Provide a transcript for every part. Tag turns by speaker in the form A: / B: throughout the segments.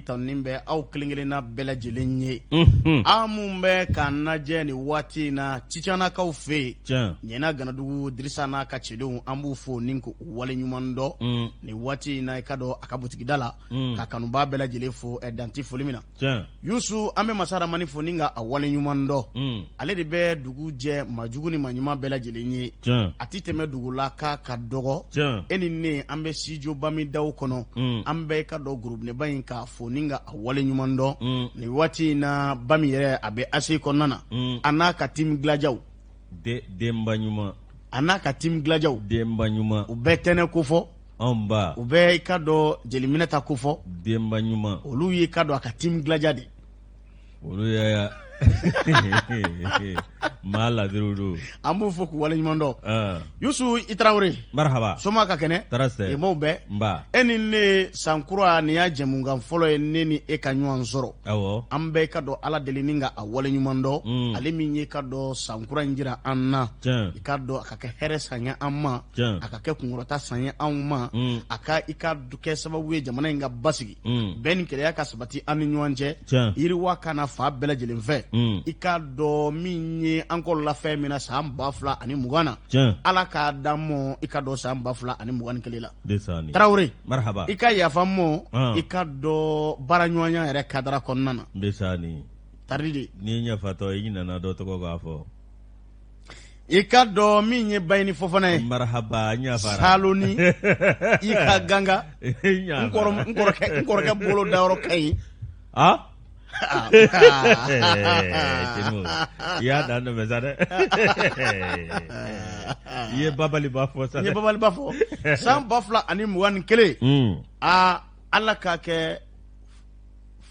A: Tanuni bɛ aw kelen-kelenna bɛɛ lajɛlen ye, unhun, aw minnu bɛ k'an lajɛ nin waati in na Cicannakaw fɛ yen, tiɲɛ, Ɲɛna Ganadugu Dirisa n'a ka cɛdenw an b'u fo ni k'u waleɲuman dɔn, un, nin waati in na i ka dɔn a ka butigida la, un, ka kanubaa bɛɛ lajɛlen fo dan tɛ foli min na, tiɲɛ, Yusu an bɛ masa Ramani fo ni ka a waleɲuman dɔn, un, ale de bɛ dugu jɛ maa jugu ni maa ɲuman bɛɛ lajɛlen ye, tiɲɛ, a tɛ tɛmɛ dugu la k'a ka dɔgɔ, tiɲɛ, e ni ne an bɛ studio Bamidaw kɔnɔ, un, an bɛ i ka dɔn gorobinɛba in k'a fo ni ka a waleɲuman dɔn, un, nin waati in na Bami yɛrɛ a bɛ ACI kɔnɔna na, un, a n'a ka team gilajaw,
B: denba ɲuman,
A: a n'a ka team gilajaw,
B: denba ɲuman,
A: u bɛ tɛnɛ kofɔ,
B: anw ba,
A: u bɛ i ka dɔn jeliminɛ ta kofɔ,
B: denba ɲuman,
A: olu y'i ka dɔn a ka team gilaja de.
B: Olu ye maa ladiriw don.
A: An b'u fo k'u waleɲuman dɔn. Yusu i Tarawele.
B: Marahaba.
A: Soma ka kɛnɛ.
B: Tɔɔrɔ tɛ.
A: Yen bɛɛ.
B: Nba.
A: E ni ne sankura nin y'a jɛmukan fɔlɔ ye ne ni e ka ɲɔgɔn sɔrɔ.
B: Awɔ.
A: An bɛ i ka dɔn Ala deli ni ka a waleɲuman dɔn. Ale min ye i ka dɔn sankura in jira an na.
B: Tiɲɛ.
A: I ka dɔn a ka kɛ hɛrɛ san ye an ma.
B: Tiɲɛ.
A: A ka kɛ kunkɔrɔta san ye anw ma. A ka i ka kɛ sababu ye jamana in ka basigi. Bɛn ni kelenya ka sabati an ni ɲɔgɔn cɛ.
B: Tiɲɛ.
A: Yiriwa ka na fan bɛɛ lajɛlen fɛ. I k'a dɔn min ye an kɔlɔla fɛn min na san 2020 na.
B: Tiɲɛ.
A: Ala k'a d'an mɔ i ka dɔn san 2021 la.
B: Ndeysaan.
A: Tarawele.
B: Marahaba.
A: I ka yafa n mɔ. I ka dɔn baaraɲɔgɔnya yɛrɛ kadara kɔnɔna na.
B: Ndeysaan.
A: Tari de.
B: N'i yafatɔ i ɲinɛna dɔ tɔgɔ k'a fɔ.
A: I ka dɔn min ye Bayini Fofana ye.
B: Marahaba n yafara.
A: Saloni i ka ganga. N kɔrɔkɛ bolo dayɔrɔ ka ɲi.
B: Ah? I y'a dan tɛmɛ sa dɛ. I ye babaliba fɔ sa
A: dɛ. N ye babaliba fɔ. San 2021. Aa Ala k'a kɛ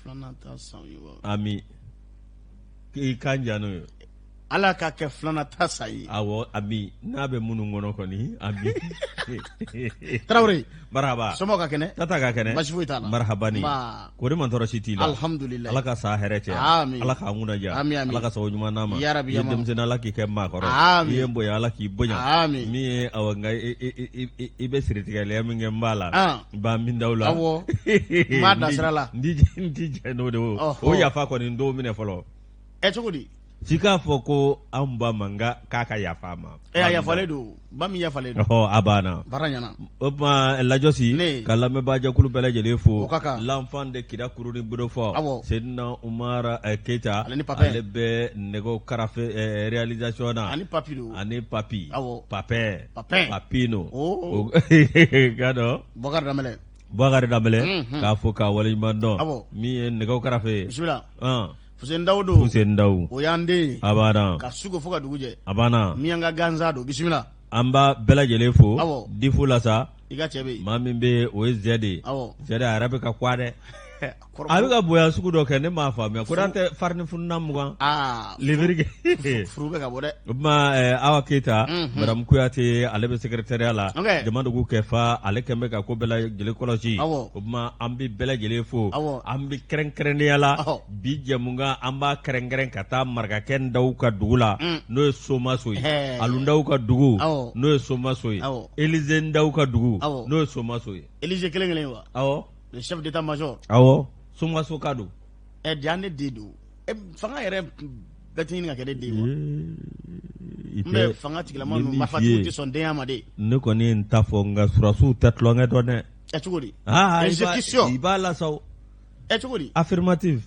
A: filanan ta san ye wa.
B: Ami. I kan diya n'o ye.
A: Ala k'a kɛ filanan ta san ye.
B: Awɔ ami n'a bɛ minnu kɔnɔ kɔni ami.
A: Tarawele.
B: Marahaba.
A: Somɔgɔw ka kɛnɛ.
B: Tata ka kɛnɛ.
A: Basi foyi t'a la.
B: Marahaba ni.
A: Nba.
B: Kori ma tɔɔrɔ si t'i la.
A: Alihamudulila.
B: Ala ka san hɛrɛ caya.
A: Ami.
B: Ala k'an kunna diya.
A: Ami ami.
B: Ala ka sago ɲuman d'an ma.
A: Yarabi
B: I ye denmisɛnnin Ala k'i kɛ maakɔrɔ.
A: Ami.
B: I ye n bonya Ala k'i bonya.
A: Ami.
B: Min ye awɔ nka i bɛ siritigɛlenya min kɛ n b'a la.
A: An.
B: N b'a min da o la.
A: Awɔ. N b'a dan sira la.
B: N ti jɛn n'o de ye o. O yafa kɔni n t'o minɛ fɔlɔ.
A: Ɛ cogo di?
B: Si k'a fɔ ko anw ba ma nka k'a ka yafa a ma.
A: Ɛ a yafalen don ba min yafalen don.
B: Ɔhɔ a banna.
A: Baara ɲɛna.
B: O tuma Lajɔsi.
A: Ne.
B: Ka lamɛnbaajɛkulu bɛɛ lajɛlen fo.
A: O ka kan.
B: L'enfant de Kida kuruni bolofɔ.
A: Awɔ.
B: Sedina Umar Keyita.
A: Ale ni Papin.
B: Ale bɛ nɛgɛw karafe réalisation na.
A: Ani Papi don.
B: Ani Papi.
A: Awɔ.
B: Papin.
A: Papin.
B: Papino.
A: Oo.
B: K'a dɔn.
A: Bɔkari Danbɛlɛ.
B: Bɔkari Danbɛlɛ. K'a fo k'a waleɲuman dɔn.
A: Awɔ.
B: Min ye nɛgɛw karafe ye.
A: Bisimila.
B: Ɔn.
A: Fuseni Dawu don.
B: Fuseni Dawu.
A: O y'an den ye.
B: A banna.
A: Ka su ko fo ka dugu jɛ.
B: A banna.
A: Miyanka gansan don bisimila.
B: An b'a bɛɛ lajɛlen fo.
A: Awɔ.
B: Difu la sa.
A: I ka cɛ bɛ yen.
B: Maa min bɛ yen o ye Zɛ de ye.
A: Awɔ.
B: Zɛ de a yɛrɛ bɛ ka kuwa dɛ. A bɛ ka bonya sugu dɔ kɛ ne m'a faamuya ko n'an tɛ farini fununa 20.
A: Aa.
B: Livre kɛ.
A: Furu bɛ ka bɔ dɛ.
B: O tuma Awa Keyita. Madame Kuyate ale bɛ secrétariat la.
A: Ok.
B: Jamadugu Kɛfa ale kɛlen bɛ ka ko bɛɛ lajɛlen kɔlɔsi.
A: Awɔ.
B: O tuma an bɛ bɛɛ lajɛlen fo.
A: Awɔ.
B: An bɛ kɛrɛnkɛrɛnnenya la.
A: Ɔhɔ.
B: Bi jɛmukan an b'a kɛrɛnkɛrɛn ka taa marakakɛ Ndaw ka dugu la. N'o ye Somaso ye.
A: Ɛɛ.
B: Alu Ndaw ka dugu.
A: Awɔ.
B: N'o ye Somaso ye.
A: Awɔ.
B: Elize Ndaw ka dugu.
A: Awɔ.
B: N'o ye Somaso ye.
A: Elize kelen kelen wa.
B: Awɔ.
A: Le chef d'état major.
B: Awɔ. Somaso ka don.
A: Ɛ ja ne den don. Ɛ fanga yɛrɛ bɛɛ tɛ ɲini ka kɛ ne den ye wa. N bɛ fanga tigilama ninnu marifatigiw tɛ sɔn denya ma de.
B: Ne kɔni ye n ta fɔ nka surasiw tɛ tulonkɛ dɔn dɛ.
A: Ɛ cogo di.
B: Aa
A: Exécution.
B: i b'a la sa o.
A: Ɛ cogo di.
B: Affirmative.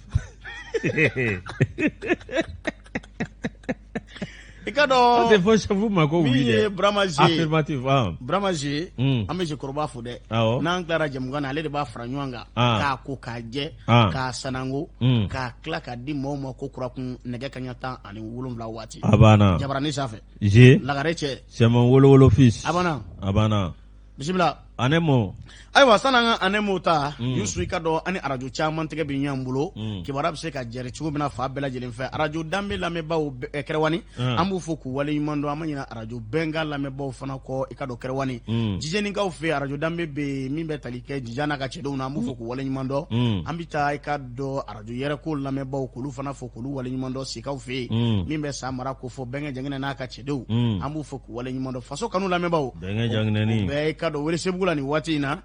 A: I ka dɔn.
B: An tɛ fɔ chef ma ko oui dɛ.
A: Min ye Burama Ze.
B: Affirmative an.
A: Burama Ze. An bɛ Zekɔrɔba fo dɛ.
B: Awɔ.
A: N'an tilara jɛmukan na ale de b'a fara ɲɔgɔn kan.
B: An.
A: K'a ko k'a jɛ.
B: An.
A: K'a sanango. K'a tila k'a di maaw ma ko kura kun nɛgɛ kanɲɛ 17 waati.
B: A banna.
A: Jabarani sanfɛ.
B: Ze.
A: Lagare cɛ.
B: Sɛman wolowolo fils.
A: A banna.
B: A banna.
A: Bisimila.
B: Anemo.
A: Ayiwa sani an ka Anemo ta. Yusu i ka dɔn an ni arajo caman tɛgɛ bɛ ɲɔgɔn bolo. Kibaruya bɛ se ka jɛri cogo min na fan bɛɛ lajɛlen fɛ arajo danbe lamɛnbaaw kɛrɛwani. An b'u fo k'u waleɲuman dɔn an ma ɲinɛ arajo bɛnkan lamɛnbaaw fana kɔ i ka dɔn kɛrɛwani. Jijɛnikaw fɛ arajo danbe bɛ yen min bɛ tali kɛ Jija n'a ka cɛdenw na an b'u fo k'u waleɲuman dɔn. An bɛ taa i ka dɔn arajo yɛrɛko lamɛnbaaw k'olu fana fo k'olu waleɲuman dɔn Sikaw fɛ yen. Min bɛ San mara ko fɔ Bɛnkɛ Janginɛ n'a ka cɛdenw. An b'u fo k'u waleɲuman dɔn faso kanu lamɛnbaaw.
B: Bɛnkɛ Janginɛni.
A: O bɛɛ i ka dɔn Welesebugu la. Tiɲɛdugu la nin waati in na, an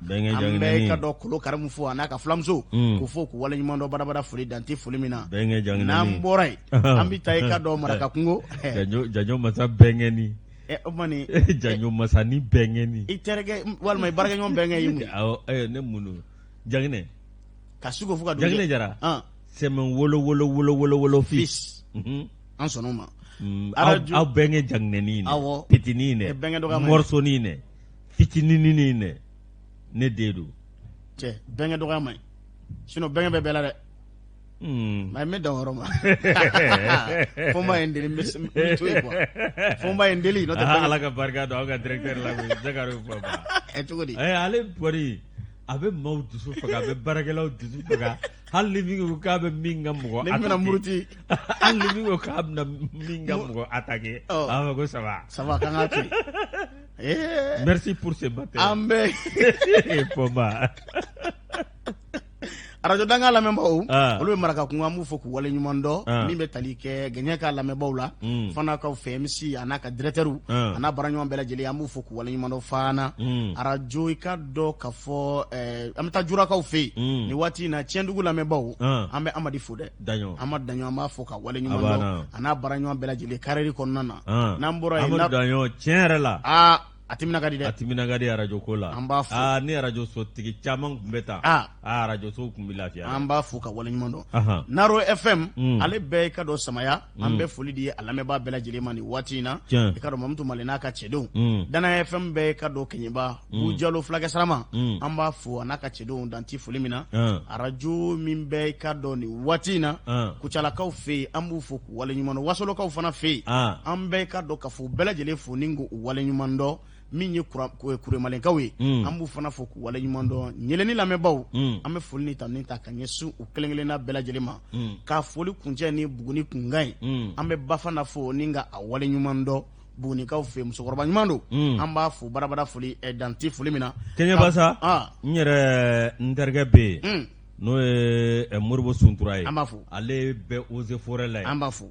A: bɛ i ka dɔn Kolo Karimu fo a n'a ka fulamuso k'u fo k'u waleɲuman dɔn badabada foli dan tɛ foli min na. N'an bɔra yen, an bɛ taa i ka dɔn Marakakungo.
B: Janjo masa bɛnkɛni.
A: O tuma nin
B: Janjo masa ni bɛnkɛni.
A: I terikɛ walima i baarakɛɲɔgɔn bɛnkɛ ye mun ye?
B: Awɔ, ne mun don? Jaginɛ.
A: Ka su ko fo ka
B: dugu jɛ. Jaginɛ Jara. Sɛmɛ wolo wolo wolo wolo wolo
A: fils. An sɔnn'o ma.
B: Aw bɛnkɛ jaginɛnin
A: dɛ.
B: Petinin dɛ.
A: Bɛnkɛ dɔgɔya
B: man ɲi. Morceaunin dɛ. Fitininin dɛ. Ne den don.
A: Cɛ bɛnkɛ dɔgɔya man ɲi. Sinon bɛnkɛ bɛ bɛɛ la dɛ. Mais n bɛ dan o yɔrɔ ma. Fo n ba ye n deli n bɛ to yen quoi. Fo n ba ye n deli n'o tɛ
B: bɛnkɛ. Ala ka barika don aw ka directeur la koyi Zakari Fɔnba.
A: Ɛ cogo di?
B: Ale kɔni a bɛ maaw dusu faga a bɛ baarakɛlaw dusu faga hali ni min ko k'a bɛ min ka mɔgɔ
A: ni bɛna muruti
B: hali ni min ko k'a bɛna min ka mɔgɔ attaquer a b'a fɔ ko ça va
A: ça va k'an k'a to yen.
B: Merci pour ce matin.
A: An bɛ
B: Fɔnba.
A: Arajo Dankan lamɛnbaaw olu bɛ Marakakungo an b'u fo k'u waleɲuman dɔn min bɛ tali kɛ Gɛɲɛ ka lamɛnbaaw la Fanakaw fɛ MC a n'a ka directeur a n'a baaraɲɔgɔn bɛɛ lajɛlen an b'u fo k'u waleɲuman dɔn fana arajo i ka dɔn k'a fɔ an bɛ taa Jurakaw fɛ yen nin waati in na Tiɲɛdugu lamɛnbaaw an bɛ Amadi fo dɛ Amadu Daɲɔ an b'a fo ka waleɲuman dɔn a n'a baaraɲɔgɔn bɛɛ lajɛlen carrière kɔnɔna na n'an bɔra
B: yen Amadu Daɲɔ tiɲɛ yɛrɛ la
A: a timina ka di dɛ
B: a timina ka di arajo ko la
A: an b'a fo aa
B: ni arajo sotigi caman tun bɛ taa aa arajo sow tun bɛ lafiya
A: an b'a fo ka waleɲuman dɔn Naro FM ale bɛ i ka dɔn Samaya an bɛ foli di a lamɛnbaa bɛɛ lajɛlen ma nin waati in na i ka dɔn Mamutu Male n'a ka cɛdenw Danaya FM bɛ i ka dɔn Keɲeba Bujalo fulakɛ sarama an b'a fo a n'a ka cɛdenw dan tɛ foli min na arajo min bɛ i ka dɔn nin waati in na Kucalakaw fɛ yen an b'u fo k'u waleɲuman dɔn Wasolokaw fana fɛ yen an bɛ i ka dɔn ka fo bɛɛ lajɛlen fo ni k'u waleɲuman dɔn min ye kuremalekaw ye an b'u fana fo k'u waleɲuman dɔn Ɲeleni lamɛnbaaw an bɛ foli ni tanuni ta ka ɲɛsin u kelen-kelenna bɛɛ lajɛlen ma ka foli kuncɛ ni Buguni kunkan ye an bɛ Bafana fo ni ka a waleɲuman dɔn Bugunikaw fɛ musokɔrɔba ɲuman don an b'a fo barabara foli dan tɛ foli min na
B: Keɲeba sa n yɛrɛ n terikɛ bɛ yen n'o ye Moribo Suntura ye
A: an b'a fo
B: ale bɛ Eaux et Forêts la
A: an b'a fo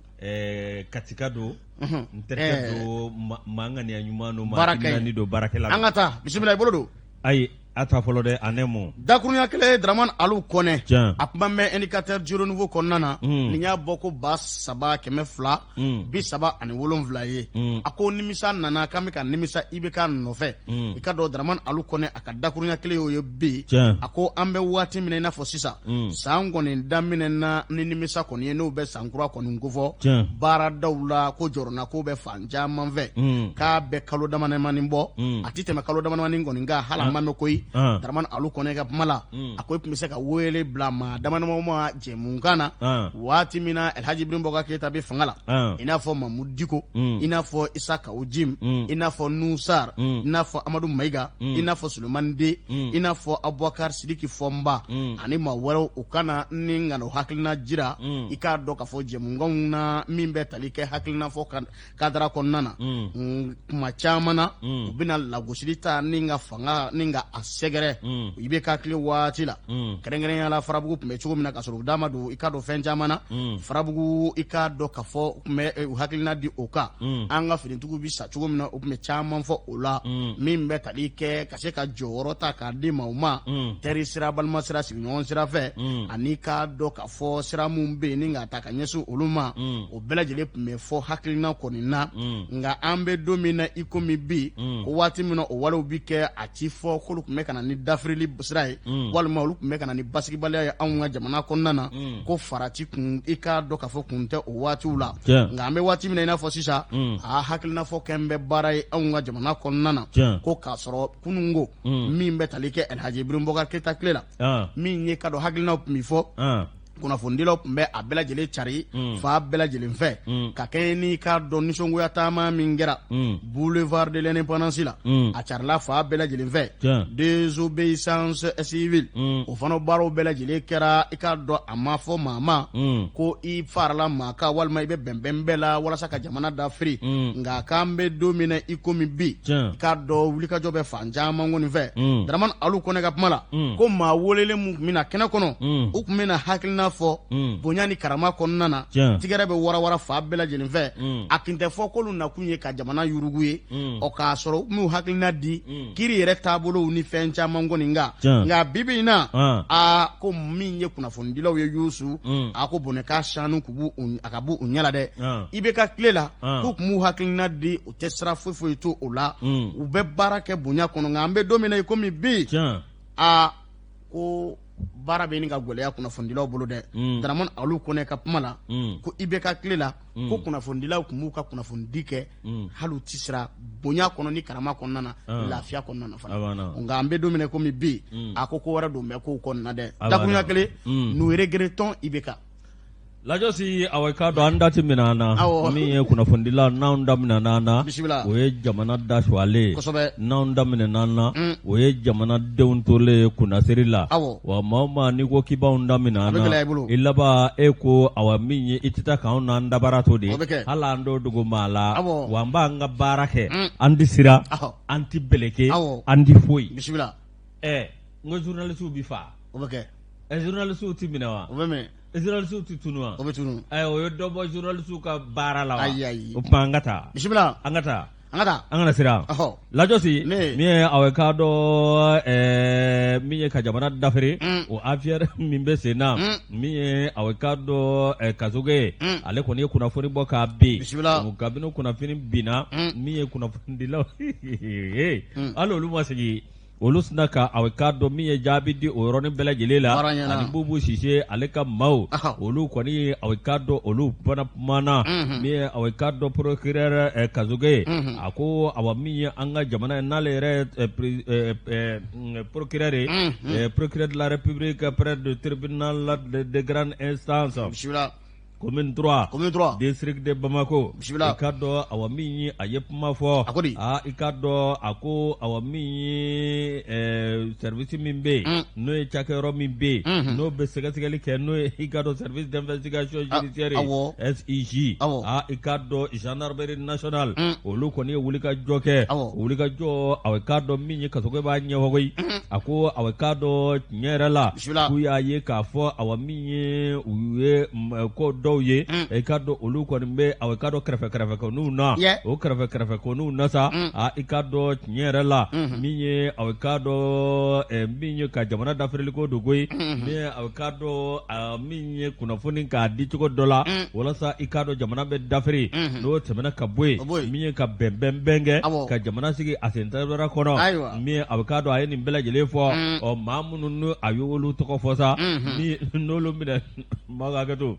B: Katika don n terikɛ don maa ŋaniya ɲuman don maa timinandi don baarakɛla
A: an ka taa bisimila i bolo don
B: ayi a ta fɔlɔ dɛ a ne mɔ
A: dakurunya kelen Dramane Alu Kɔnɛ a kuma bɛ indicateur du renouveau kɔnɔna na nin y'a bɔ ko 3237 ye a ko nimisa nana k'an bɛ ka nimisa IBK nɔfɛ i ka dɔn Dramane Alu Kɔnɛ a ka dakurunya kelen y'o ye bi a ko an bɛ waati min na i n'a fɔ sisan san kɔni daminɛna ni nimisa kɔni ye n'o bɛ san kura kɔni kofɔ baaradaw la ko jɔrɔna ko bɛ fan caman fɛ k'a bɛ kalo damadamanin bɔ a tɛ tɛmɛ kalo damadamanin kɔni kan hali a ma mɛn koyi Dramane Alu Kɔnɛ ka kuma la a ko i tun bɛ se ka wele bila maa damadamaw ma jɛmukan na waati min na Elhaji Ibrahim Boubacar Keita bɛ fanga la i n'a fɔ Mamudu Diko i n'a fɔ Isa Kawu Jim i n'a fɔ Nuhu Sar i n'a fɔ Amadu Mayiga i n'a fɔ Sulemani Den i n'a fɔ Abubakar Sidiki Fɔnba ani maa wɛrɛw u ka na ni ka na u hakilina jira i k'a dɔn k'a fɔ jɛmukanw na min bɛ tali kɛ hakilina fɔ kadara kɔnɔna na kuma caman na u bɛna lagosili ta ni ka fanga ni ka a sɛgɛrɛ IBK tile waati la kɛrɛnkɛrɛnya la Farabugu tun bɛ cogo min na ka sɔrɔ u da ma don i ka dɔn fɛn caman na Farabugu i k'a dɔn k'a fɔ u tun bɛ u hakilina di o kan an ka finitigiw bɛ sa cogo min na u tun bɛ caman fɔ o la min bɛ tali kɛ ka se ka jɔyɔrɔ ta k'a di maaw ma teri sira balima sira sigiɲɔgɔn sira fɛ ani k'a dɔn k'a fɔ sira minnu bɛ yen ni k'a ta ka ɲɛsin olu ma o bɛɛ lajɛlen tun bɛ fɔ hakilina kɔni na nka an bɛ don min na i komi bi ko waati min na o walew bɛ kɛ a ti fɔ k'olu tun bɛ ka na ni dafirili sira ye walima olu tun bɛ ka na ni basigibaliya ye anw ka jamana kɔnɔna na ko farati kun i k'a dɔn k'a fɔ kun tɛ o waatiw la nka an bɛ waati min na i n'a fɔ sisan a hakilinafɔ kɛn bɛ baara ye anw ka jamana kɔnɔna na ko k'a sɔrɔ kununko min bɛ tali kɛ Elhaji Ibrahim Boubacar Keita tile la min ye ka dɔn hakilinaw tun bɛ fɔ kunnafonidilaw tun bɛ a bɛɛ lajɛlen cari fan bɛɛ lajɛlen fɛ ka kɛɲɛ n'i k'a dɔn nisɔngoya taama min kɛra boulevard de l'indépendance la a carila fan bɛɛ lajɛlen fɛ désobéissance civile o fana baaraw bɛɛ lajɛlen kɛra i k'a dɔn a ma fɔ maa ma ko i farala maa kan walima i bɛ bɛnbɛn bɛɛ la walasa ka jamana dafiri nka k'an bɛ don min na i komi bi i k'a dɔn wulikajɔ bɛ fan caman kɔni fɛ Dramane Alu Kɔnɛ ka kuma la ko maa welelen min tun bɛ na kɛnɛ kɔnɔ u tun bɛ na hakilina hakilina fɔ bonya ni karama kɔnɔna na, tigɛrɛ bɛ warawara fan bɛɛ lajɛlen fɛ. A tun tɛ fɔ k'olu nakun ye ka jamana yurugu ye, ɔ k'a sɔrɔ u m'u hakilina di kiri yɛrɛ taabolow ni fɛn caman kɔni kan. Nka bi bi in na, aa, ko min ye kunnafonidilaw ye, Yusu, a ko bɔnɛ k'a sanu a ka bɔ u ɲɛ la dɛ. IBK tile la, k'u tun b'u hakilina di, u tɛ sira foyi foyi to o la, u bɛ baara kɛ bonya kɔnɔ. Nka an bɛ don min na i komi bi, aa, ko baara bɛ ɲini ka gɛlɛya kunnafonidilaw bolo dɛ. Daramani Alu Kɔnɛ ka kuma la, ko IBK tile la, ko kunnafonidilaw tun b'u ka kunnafonidi kɛ, hali u ti siran, bonya kɔnɔ ni karama kɔnɔna na, lafiya kɔnɔna na fana. Nka an bɛ don min na komi bi, a ko ko wɛrɛ don bɛ kow kɔnɔna dɛ. Dakuruɲa kelen, nous regrettons IBK.
B: Lajɔsi, awa, i k'a dɔn an da tɛ minɛ an na. Min ye kunnafonidila n'anw da minɛna an na, o ye jamana da suwalen ye. N'anw da minɛna an na, o ye jamanadenw tolen ye kunnasiri la. Wa maa o maa n'i ko k'i b'anw da minɛ an na, i laban e ko awa min ye i tɛ taa k'anw n'an dabara to de, hali an t'o dogo maa la. Wa an b'an ka baara kɛ, an tɛ siran, an tɛ beleke, an tɛ foyi. Ɛ n ko journalistew bɛ faa, ɛ journalistew tɛ minɛ wa?
A: O bɛ minɛ.
B: Journalistew tɛ tunu wa?
A: O bɛ tunu.
B: Ayi, o ye dɔ bɔ journalistew ka baara la wa?
A: Ayi, ayi.
B: O tuma an ka taa.
A: Bisimila.
B: An ka taa.
A: An ka taa.
B: An kana siran. Lajɔsi.
A: Ne.
B: Min ye aw k'a dɔn min ye ka jamana dafiri. O affaire min bɛ sen na. Min ye aw k'a dɔn Kasoge ye. Ale kɔni ye kunnafoni bɔ k'a bin.
A: Bisimila.
B: Kabini kunnafoni binna. Min ye kunnafonidilaw hali olu ma sigi. Olu sinna ka aw k'a dɔn min ye jaabi di o yɔrɔnin bɛɛ lajɛlen la, ani Bubu Sise ale ka maaw, olu kɔni aw k'a dɔn olu fana kumana, min ye aw k'a dɔn procureur Kasoge, a ko awa min ye an ka jamana ye n'ale yɛrɛ procureur ye, procureur de la République près du tribunal de grande instance. Commune 3,
A: commune 3,
B: district de Bamako,
A: bisimila,
B: i k'a dɔn awa min ye a ye kuma fɔ,
A: a ko di,
B: aa i k'a dɔn a ko awa min ye service min bɛ yen, n'o ye cakɛyɔrɔ min bɛ yen, n'o bɛ sɛgɛsɛgɛli kɛ, n'o ye i k'a dɔn service d'investigation judiciaire ye, SIJ,
A: awɔ,
B: aa i k'a dɔn gendarmerie nationale, olu kɔni ye wulikajɔ kɛ,
A: awɔ,
B: wulikajɔ awa i k'a dɔn min ye Kasoge b'a ɲɛfɔ koyi, a ko awa i k'a dɔn tiɲɛ yɛrɛ la,
A: bisimila,
B: k'u y'a ye k'a fɔ awa min ye u ye ko dɔw ye, i k'a dɔn olu kɔni bɛ awa i k'a dɔn kɛrɛfɛ kɛrɛfɛ kɔniw na, o kɛrɛfɛ kɛrɛfɛ kɔniw na sa, a i k'a dɔn tiɲɛ yɛrɛ la, min ye awa i k'a dɔn min ye ka jamana dafirili ko don koyi, min ye awa i k'a dɔn min ye kunnafoni k'a di cogo dɔ la, walasa i k'a dɔn jamana bɛ dafiri, n'o tɛmɛna ka bɔ yen, min ye ka bɛnbɛnbɛn kɛ ka jamana sigi a sen tabara kɔnɔ, min ye awa i k'a dɔn a ye nin bɛɛ lajɛlen fɔ, ɔ maa minnu n'o a y'olu tɔgɔ fɔ sa, n'olu minɛ maaw ka hakɛ to,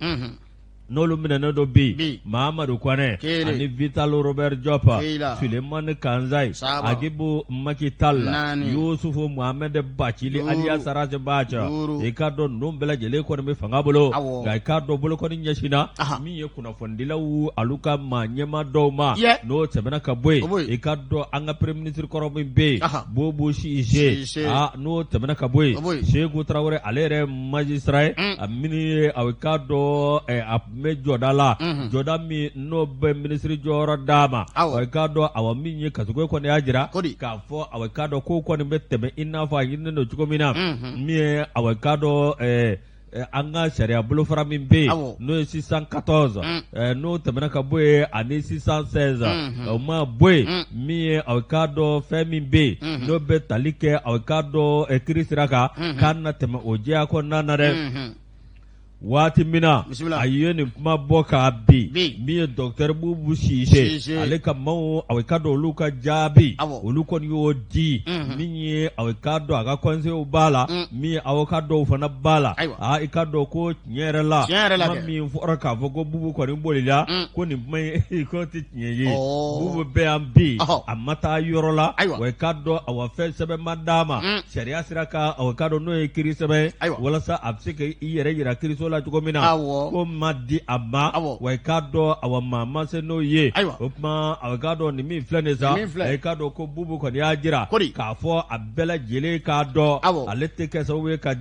B: n'olu minɛnen don bi, Mahamadu Kɔnɛ ani Vital Robert Diop, Sulemani Kanzayi, Agibu Maki Tall, Yusufu Mohamed Bacili alias Ras Bath, i k'a dɔn ninnu bɛɛ lajɛlen kɔni bɛ fanga bolo, nka i k'a dɔn bolo kɔni ɲɛsinna min ye kunnafonidilaw alu ka maa ɲɛmaa dɔw ma, n'o tɛmɛna ka bɔ yen, i k'a dɔn an ka premier ministre kɔrɔ min bɛ yen, Bubu Sise, n'o tɛmɛna ka bɔ yen, Seku Tarawele ale yɛrɛ magistrat ye, a min ye a k'a dɔn a tun bɛ jɔda la, jɔda min n'o bɛ minisiri jɔyɔrɔ d'a ma, a k'a dɔn awa min ye Kasoge kɔni y'a jira k'a fɔ a k'a dɔn ko kɔni bɛ tɛmɛ i n'a fɔ a ɲininen don cogo min na, min ye a k'a dɔn an ka sariya bolofara min bɛ yen n'o ye 614, n'o tɛmɛna ka bɔ yen ani 616, o ma bɔ yen, min ye a k'a dɔn fɛn min bɛ yen n'o bɛ tali kɛ a k'a dɔn kiiri sira kan, k'a na tɛmɛ o jɛya kɔnɔna na dɛ. Waati min na a ye nin kuma bɔ k'a bin, min ye docteur Bubu Sise ale ka maaw a k'a dɔn olu ka jaabi olu kɔni y'o di, min ye a k'a dɔn a ka conseillers b'a la, min ye avocat dɔw fana b'a la, aa i k'a dɔn ko tiɲɛ yɛrɛ la, kuma min fɔra k'a fɔ ko Bubu kɔni bolila, ko nin kuma in k'o tɛ tiɲɛ ye, Bubu bɛ yan bi, a ma taa yɔrɔ la, wa i k'a dɔn awa fɛn sɛbɛn ma d'a ma, sariya sira kan a k'a dɔn n'o ye kiiri sɛbɛn ye, walasa a bɛ se ka i yɛrɛ jira kiiriso la cogo min na, k'o ma di a ma, wa i k'a dɔn awa maa ma se n'o ye, o tuma a k'a dɔn nin min filɛ nin sa, i k'a dɔn ko Bubu kɔni y'a jira k'a fɔ a bɛɛ lajɛlen k'a dɔn ale tɛ kɛ sababu ye ka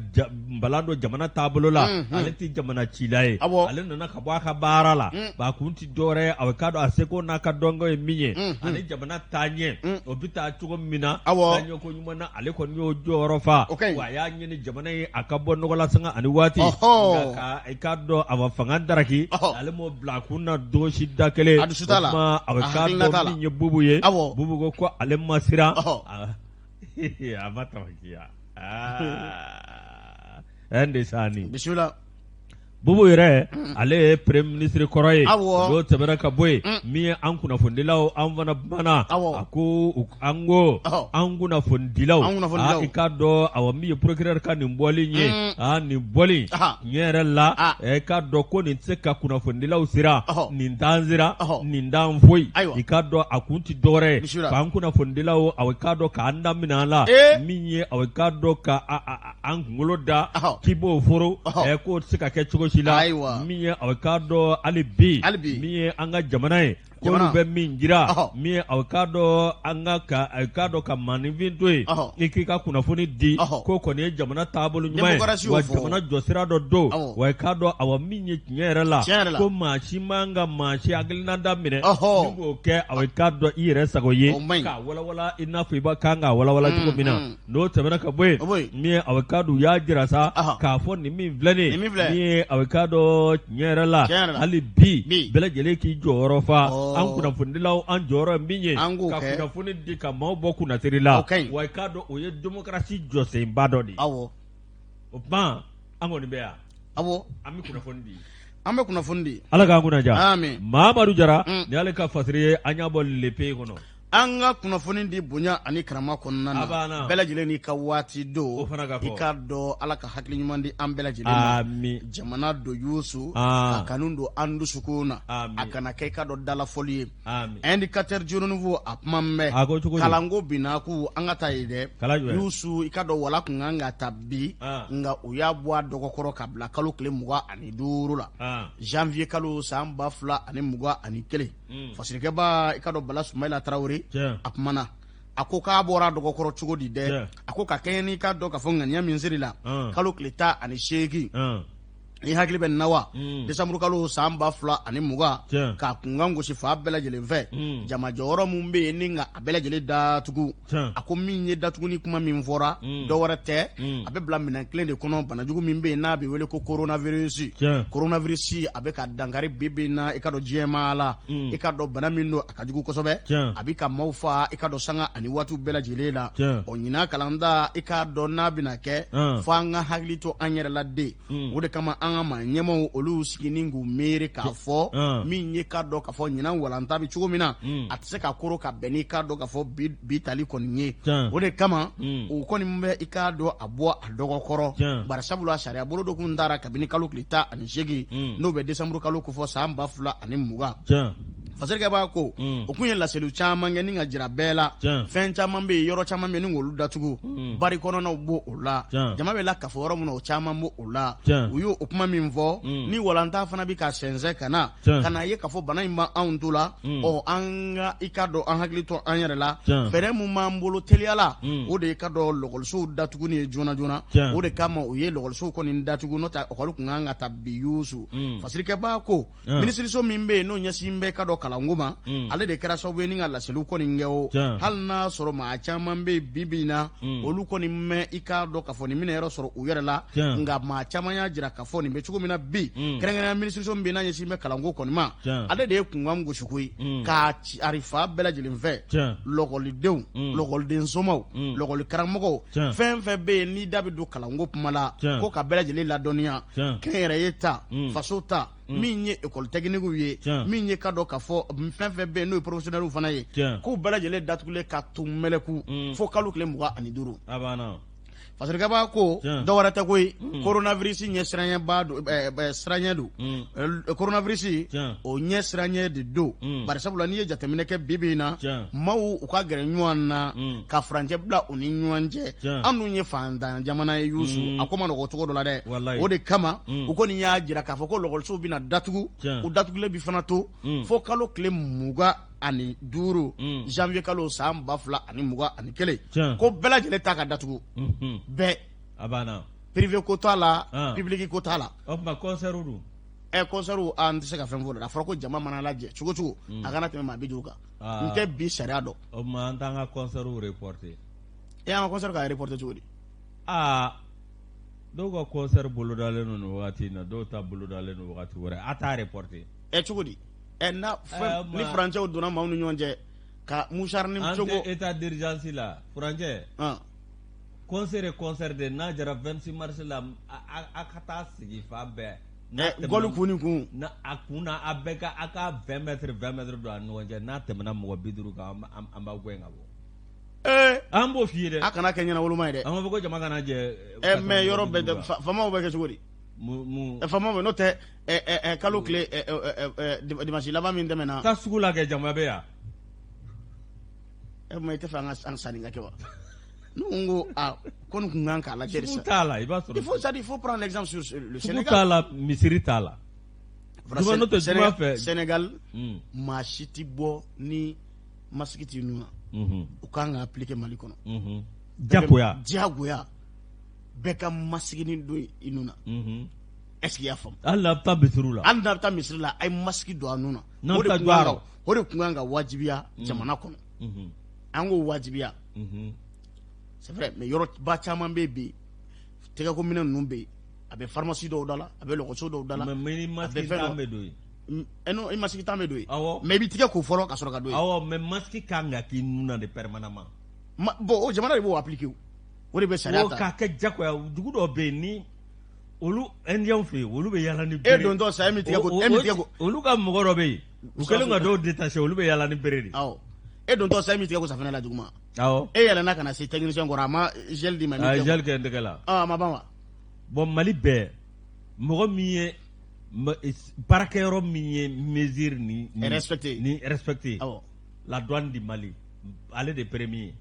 B: npalan don jamana taabolo la, ale tɛ jamana cila ye, ale nana ka bɔ a ka baara la, ba kun tɛ dɔwɛrɛ ye, a k'a dɔn a seko n'a ka dɔnko ye min ye, ani jamana taaɲɛ o bɛ taa cogo min na, taaɲɛ ko ɲuman na, ale kɔni y'o jɔyɔrɔ fa, wa a y'a ɲini jamana ye a ka bɔ nɔgɔ la sanga ani waati, nka ka i k'a dɔn a ma fanga daraki, ale m'o bila a kun na don si da kelen,
A: a dusu t'a la,
B: o tuma a k'a dɔn min ye Bubu ye, Bubu ko ko ale ma siran, a ma tabakiya aa ɛn de sani
A: bisimila.
B: Bubu yɛrɛ ale ye premier ministre kɔrɔ ye n'o tɛmɛna ka bɔ yen min ye an kunnafonidilaw an fana kumana a ko an ko an kunnafonidilaw i k'a dɔn awa min ye procureur ka nin bɔli ye aa nin bɔli tiɲɛ yɛrɛ la i k'a dɔn ko nin tɛ se ka kunnafonidilaw siran nin t'an siran nin t'an foyi i k'a dɔn a kun tɛ dɔwɛrɛ ye k'an kunnafonidilaw awa i k'a dɔn k'an da minɛ an la min ye awa i k'a dɔn ka an kunkolo da k'i b'o foro k'o tɛ se ka kɛ cogo si la min ye aw k'a dɔn hali bi min ye an ka jamana ye k'olu bɛ min jira min ye aw k'a dɔn an ka a k'a dɔn ka maaninfin to yen i k'i ka kunnafoni di k'o kɔni ye jamana taabolo ɲuman ye wa jamana jɔsira dɔ don wa i k'a dɔn awa min ye tiɲɛ yɛrɛ la ko maa si man ka maa si hakilina da minɛ ni k'o kɛ aw k'a dɔn i yɛrɛ sago ye k'a walawala i n'a fɔ i b'a kan k'a walawala cogo min na N'o tɛmɛna ka bɔ yen min ye aw k'a dɔn u y'a jira sa k'a fɔ nin min filɛ nin ye min ye aw k'a dɔn tiɲɛ yɛrɛ la hali bi bɛɛ lajɛlen k'i jɔyɔrɔ fa an kunnafonidilaw an jɔyɔrɔ ye min ye ka kunnafoni di ka maaw bɔ kunnasiri la wa i k'a dɔn o ye démocratie jɔsenba dɔ de ye o tuma an kɔni bɛ yan an bɛ kunnafoni di
A: an bɛ kunnafoni di
B: Ala k'an kunna diya Mamadu Jara nin y'ale ka fasiri ye an y'a bɔ Le Pays kɔnɔ.
A: An ka kunnafoni di bonya ani karama kɔnɔna na bɛɛ lajɛlen n'i ka waati don i k'a dɔn Ala ka hakili ɲuman di an bɛɛ lajɛlen ma jamana don yusu ka kanu don an dusukun na a kana kɛ i k'a dɔn dalafɔli ye Indicateur du Renouveau a kuma mɛn kalanko binnaku an ka taa yen dɛ yusu i k'a dɔn walan kun kan ka ta bi nka u y'a bɔ a dɔgɔkɔrɔ ka bila kalo tile 25 la janvier kalo san 2021 Fasirikɛba i k'a dɔn Bala Sumayila Tarawele a kumana a ko k'a bɔra dɔgɔkɔrɔ cogo di dɛ a ko ka kɛɲɛ n'i k'a dɔn k'a fɔ ŋaniya min sirila kalo tile 18 i hakili bɛ na wa desanburu kalo san 2020 k'a kunkan gosi fan bɛɛ lajɛlen fɛ jamajɔyɔrɔ min bɛ yen ni ka a bɛɛ lajɛlen datugu a ko min ye datuguni kuma min fɔra dɔ wɛrɛ tɛ a bɛ bila minɛn kelen de kɔnɔ banajugu min bɛ yen n'a bɛ wele ko coronavirus coronavirus a bɛ ka dankari bi bi in na i k'a dɔn diɲɛmaa la i k'a dɔn bana min don a ka jugu kosɛbɛ a bɛ ka maaw fa i k'a dɔn sanga ani waatiw bɛɛ lajɛlen la ɔ ɲinan kalanda i k'a dɔn n'a bɛna kɛ fo an ka hakili to an yɛrɛ la de o de kama an ka maa ɲɛmaaw olu sigi ni k'u miiri k'a fɔ min ye k'a dɔn k'a fɔ ɲinan walanta bɛ cogo min na a tɛ se ka koro ka bɛn n'i k'a dɔn k'a fɔ bi tali kɔni ye o de kama u kɔni bɛ i k'a dɔn a bɔ a dɔgɔkɔrɔ bari sabula sariya bolo dɔ kun tara kabini kalo tile 18 n'o bɛ desanburu kalo kofɔ san 2020 Fasirikɛba ko o kun ye laseliw caman kɛ ni ka jira bɛɛ la fɛn caman bɛ yen yɔrɔ caman bɛ ni k'olu datugu bari kɔnɔnaw b'o o la jama bɛ lakafo yɔrɔ min na o caman b'o o la u y'o kuma min fɔ ni walanta fana bɛ ka sɛnsɛn ka na ka n'a ye k'a fɔ bana in b'anw to la ɔ an ka i k'a dɔn an hakili to an yɛrɛ la fɛɛrɛ min b'an bolo teliya la o de ye k'a dɔn lɔkɔlisow datuguni ye joona joona o de kama u ye lɔkɔlisow kɔni datugu n'o tɛ ekɔli kun kan ka ta bi yusu Fasirikɛba ko minisiriso min bɛ yen n'o ɲɛsin bɛ k'a dɔn kalanko ma ale de kɛra sababu ye ni ka laseliw kɔni kɛ o hali n'a sɔrɔ maa caman bɛ yen bi bi in na olu kɔni mɛn i k'a dɔn k'a fɔ nin minɛ yɔrɔ sɔrɔ u yɛrɛ la nka maa caman y'a jira k'a fɔ nin bɛ cogo min na bi kɛrɛnkɛrɛnnenya minisiriso min bɛ yen n'a ɲɛsin bɛ kalanko kɔni ma ale de ye kunkan gosi koyi k'a cari fan bɛɛ lajɛlen fɛ lɔkɔlidenw lɔkɔliden somaw lɔkɔli karamɔgɔw fɛn fɛn bɛ yen n'i da bɛ don kalanko kuma la ko ka bɛɛ lajɛlen ladɔnniya kɛnyɛrɛye ta faso ta min ye école technique ye min ye k'a dɔn k'a fɔ fɛn fɛn bɛ yen n'o ye professionnels fana ye k'u bɛɛ lajɛlen datugulen ka to mɛlɛku fo kalo tile 25. Fasirikɛba ko dɔ wɛrɛ tɛ koyi coronavirus ɲɛ siranɲɛba don siranɲɛ don coronavirus o ɲɛ siranɲɛ de don bari sabula n'i ye jateminɛ kɛ bi bi in na maaw u ka gɛrɛ ɲɔgɔn na ka furancɛ bila u ni ɲɔgɔn cɛ an dun ye fantan jamana ye yusu a ko ma nɔgɔ cogo dɔ la dɛ o de kama u kɔni y'a jira k'a fɔ ko lɔkɔlisow bɛna datugu u datugulen bi fana to fo kalo tile 25 janvier kalo san 2021 ko bɛɛ lajɛlen ta ka datugu bɛɛ
B: a banna.
A: Privé ko t'a la, public ko t'a la.
B: O tuma concert dun?
A: Ɛ, concert, an tɛ se ka fɛn fɔ o la. A fɔra ko jama mana lajɛ cogo cogo, a kana tɛmɛ maa 50 kan. N tɛ bi sariya dɔn.
B: O tuma an t'an ka concert reporter.
A: E, an ka concert ka reporter cogo di?
B: Aa, dɔw ka concert bolodalen don nin wagati in na, dɔw ta bolodalen don wagati wɛrɛ, a t'a reporter.
A: Ɛ, cogo di? Ɛ, na fɛn ni furancɛw donna maaw ni ɲɔgɔn cɛ ka mouchoir ni
B: cogo. An tɛ état d'urgence la, furancɛ. Concert ye concert de, n'a jara 26 mars la, a ka taa sigi fan bɛɛ.
A: Gɔli kun ni kun.
B: A kun na, a bɛɛ ka a ka 20 mètres 20 mètres don a ni ɲɔgɔn cɛ, n'a tɛmɛna mɔgɔ 50 kan, an b'aw gɛn ka bɔ. An b'o f'i ye dɛ.
A: A kana kɛ ɲɛnawoloma ye dɛ.
B: An b'a fɔ ko jama kana jɛ.
A: Ɛ, mais yɔrɔ bɛɛ faamaw bɛ kɛ cogo di? Faamaw bɛ n'o tɛ kalo tile dimanche laban min tɛmɛna.
B: Taa sugu la kɛ, jama bɛ yan.
A: E ma, i tɛ fɛ an ka an sanni ka kɛ wa? Ne ko a ko nin kun kan k'a lajɛ de
B: sa. Sugu t'a la, i b'a sɔrɔ.
A: Il faut ça, il faut prendre l'exemple sur le Sénégal.
B: Sugu t'a la, misiri t'a la.
A: Juma n'o tɛ juma fɛ. Sénégal, maa si tɛ bɔ ni masque t'i nun na. U kan ka appliquer Mali kɔnɔ.
B: Jagoya.
A: Jagoya. Bɛɛ ka masque nin don i nun na. Est-ce que i y'a faamu?
B: Hali n'a bɛ taa misiri la.
A: Hali n'a bɛ taa misiri la, a ye masque don a nun na.
B: N'a bɛ taa jɔ a rɔ.
A: O de kun kan ka wajibiya jamana kɔnɔ. An k'o wajibiya. C'est vrai, mais yɔrɔba caman bɛ bi, tɛgɛko minɛn ninnu bɛ yen, a bɛ pharmacie dɔw da la, a bɛ lɔgɔso dɔw da la.
B: Mais ni masque tan bɛ don yen.
A: Non, i masque tan bɛ don yen.
B: Awɔ.
A: Mais i b'i tigɛ ko fɔlɔ ka sɔrɔ ka don yen.
B: Awɔ, mais masque kan ka k'i nun na de permanemment.
A: Bon, o jamana de b'o appliquer o. O de bɛ sariya ta.
B: O k'a kɛ jagoya, dugu dɔw bɛ yen ni olu Indiens fɛ yen, olu bɛ yaala ni bere.
A: E dontɔ sa, e m'i tigɛ ko, e m'i tigɛ ko.
B: Olu ka mɔgɔ dɔ bɛ yen, u kɛlen ka dɔw détacher, olu bɛ yaala ni bere de.
A: Awɔ. E dontɔ sa, e m'i tigɛ ko safunɛ la duguma.
B: Awɔ.
A: E yɛlɛnna ka na se technicien kɔrɔ, a ma gel d'i ma.
B: A ye gel kɛ n tɛgɛ la.
A: A ma ban wa?
B: Bon, Mali bɛɛ, mɔgɔ min ye baarakɛyɔrɔ min ye mesure ni
A: respecté
B: ni respecté.
A: Awɔ.
B: La douane du Mali, ale de premier.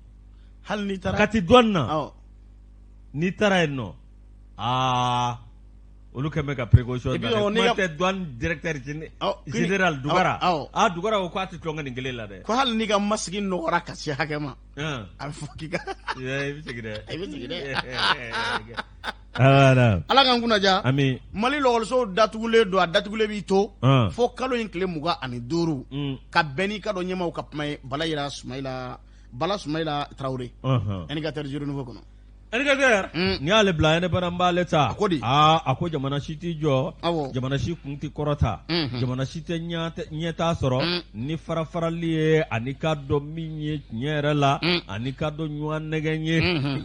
A: Hali n'i taara.
B: Kati douane na.
A: Awɔ.
B: N'i taara yen nɔ, aa, olu kɛn bɛ ka précaution ta dɛ. Kuma tɛ douane directeur général Dugara. Aa, Dugara ko k'a tɛ tulonkɛ nin kelen la dɛ.
A: Ko hali n'i ka masque nɔgɔra ka se hakɛ ma. A bɛ fɔ k'i ka.
B: I bɛ segin dɛ.
A: I bɛ segin dɛ.
B: Ala
A: k'an kunna diya.
B: Ami.
A: Mali lɔgɔlisow datugulen don, a datugulen b'i to. Fo kalo in tile 25. Ka bɛn n'i ka dɔn ɲɛmaaw ka kuma ye, Bala Yira Sumayila, Bala Sumayila Tarawele. Indicateur du renouveau kɔnɔ.
B: Indicateur. N'i y'ale bila indépendant b'ale ta.
A: A ko di?
B: Aa, a ko jamana si t'i jɔ.
A: Awɔ.
B: Jamana si kun tɛ kɔrɔta. Jamana si tɛ ɲɛtaa sɔrɔ. Ni farafarali ye, ani ka dɔn min ye tiɲɛ yɛrɛ la, ani ka dɔn ɲɔgɔn nɛgɛn ye.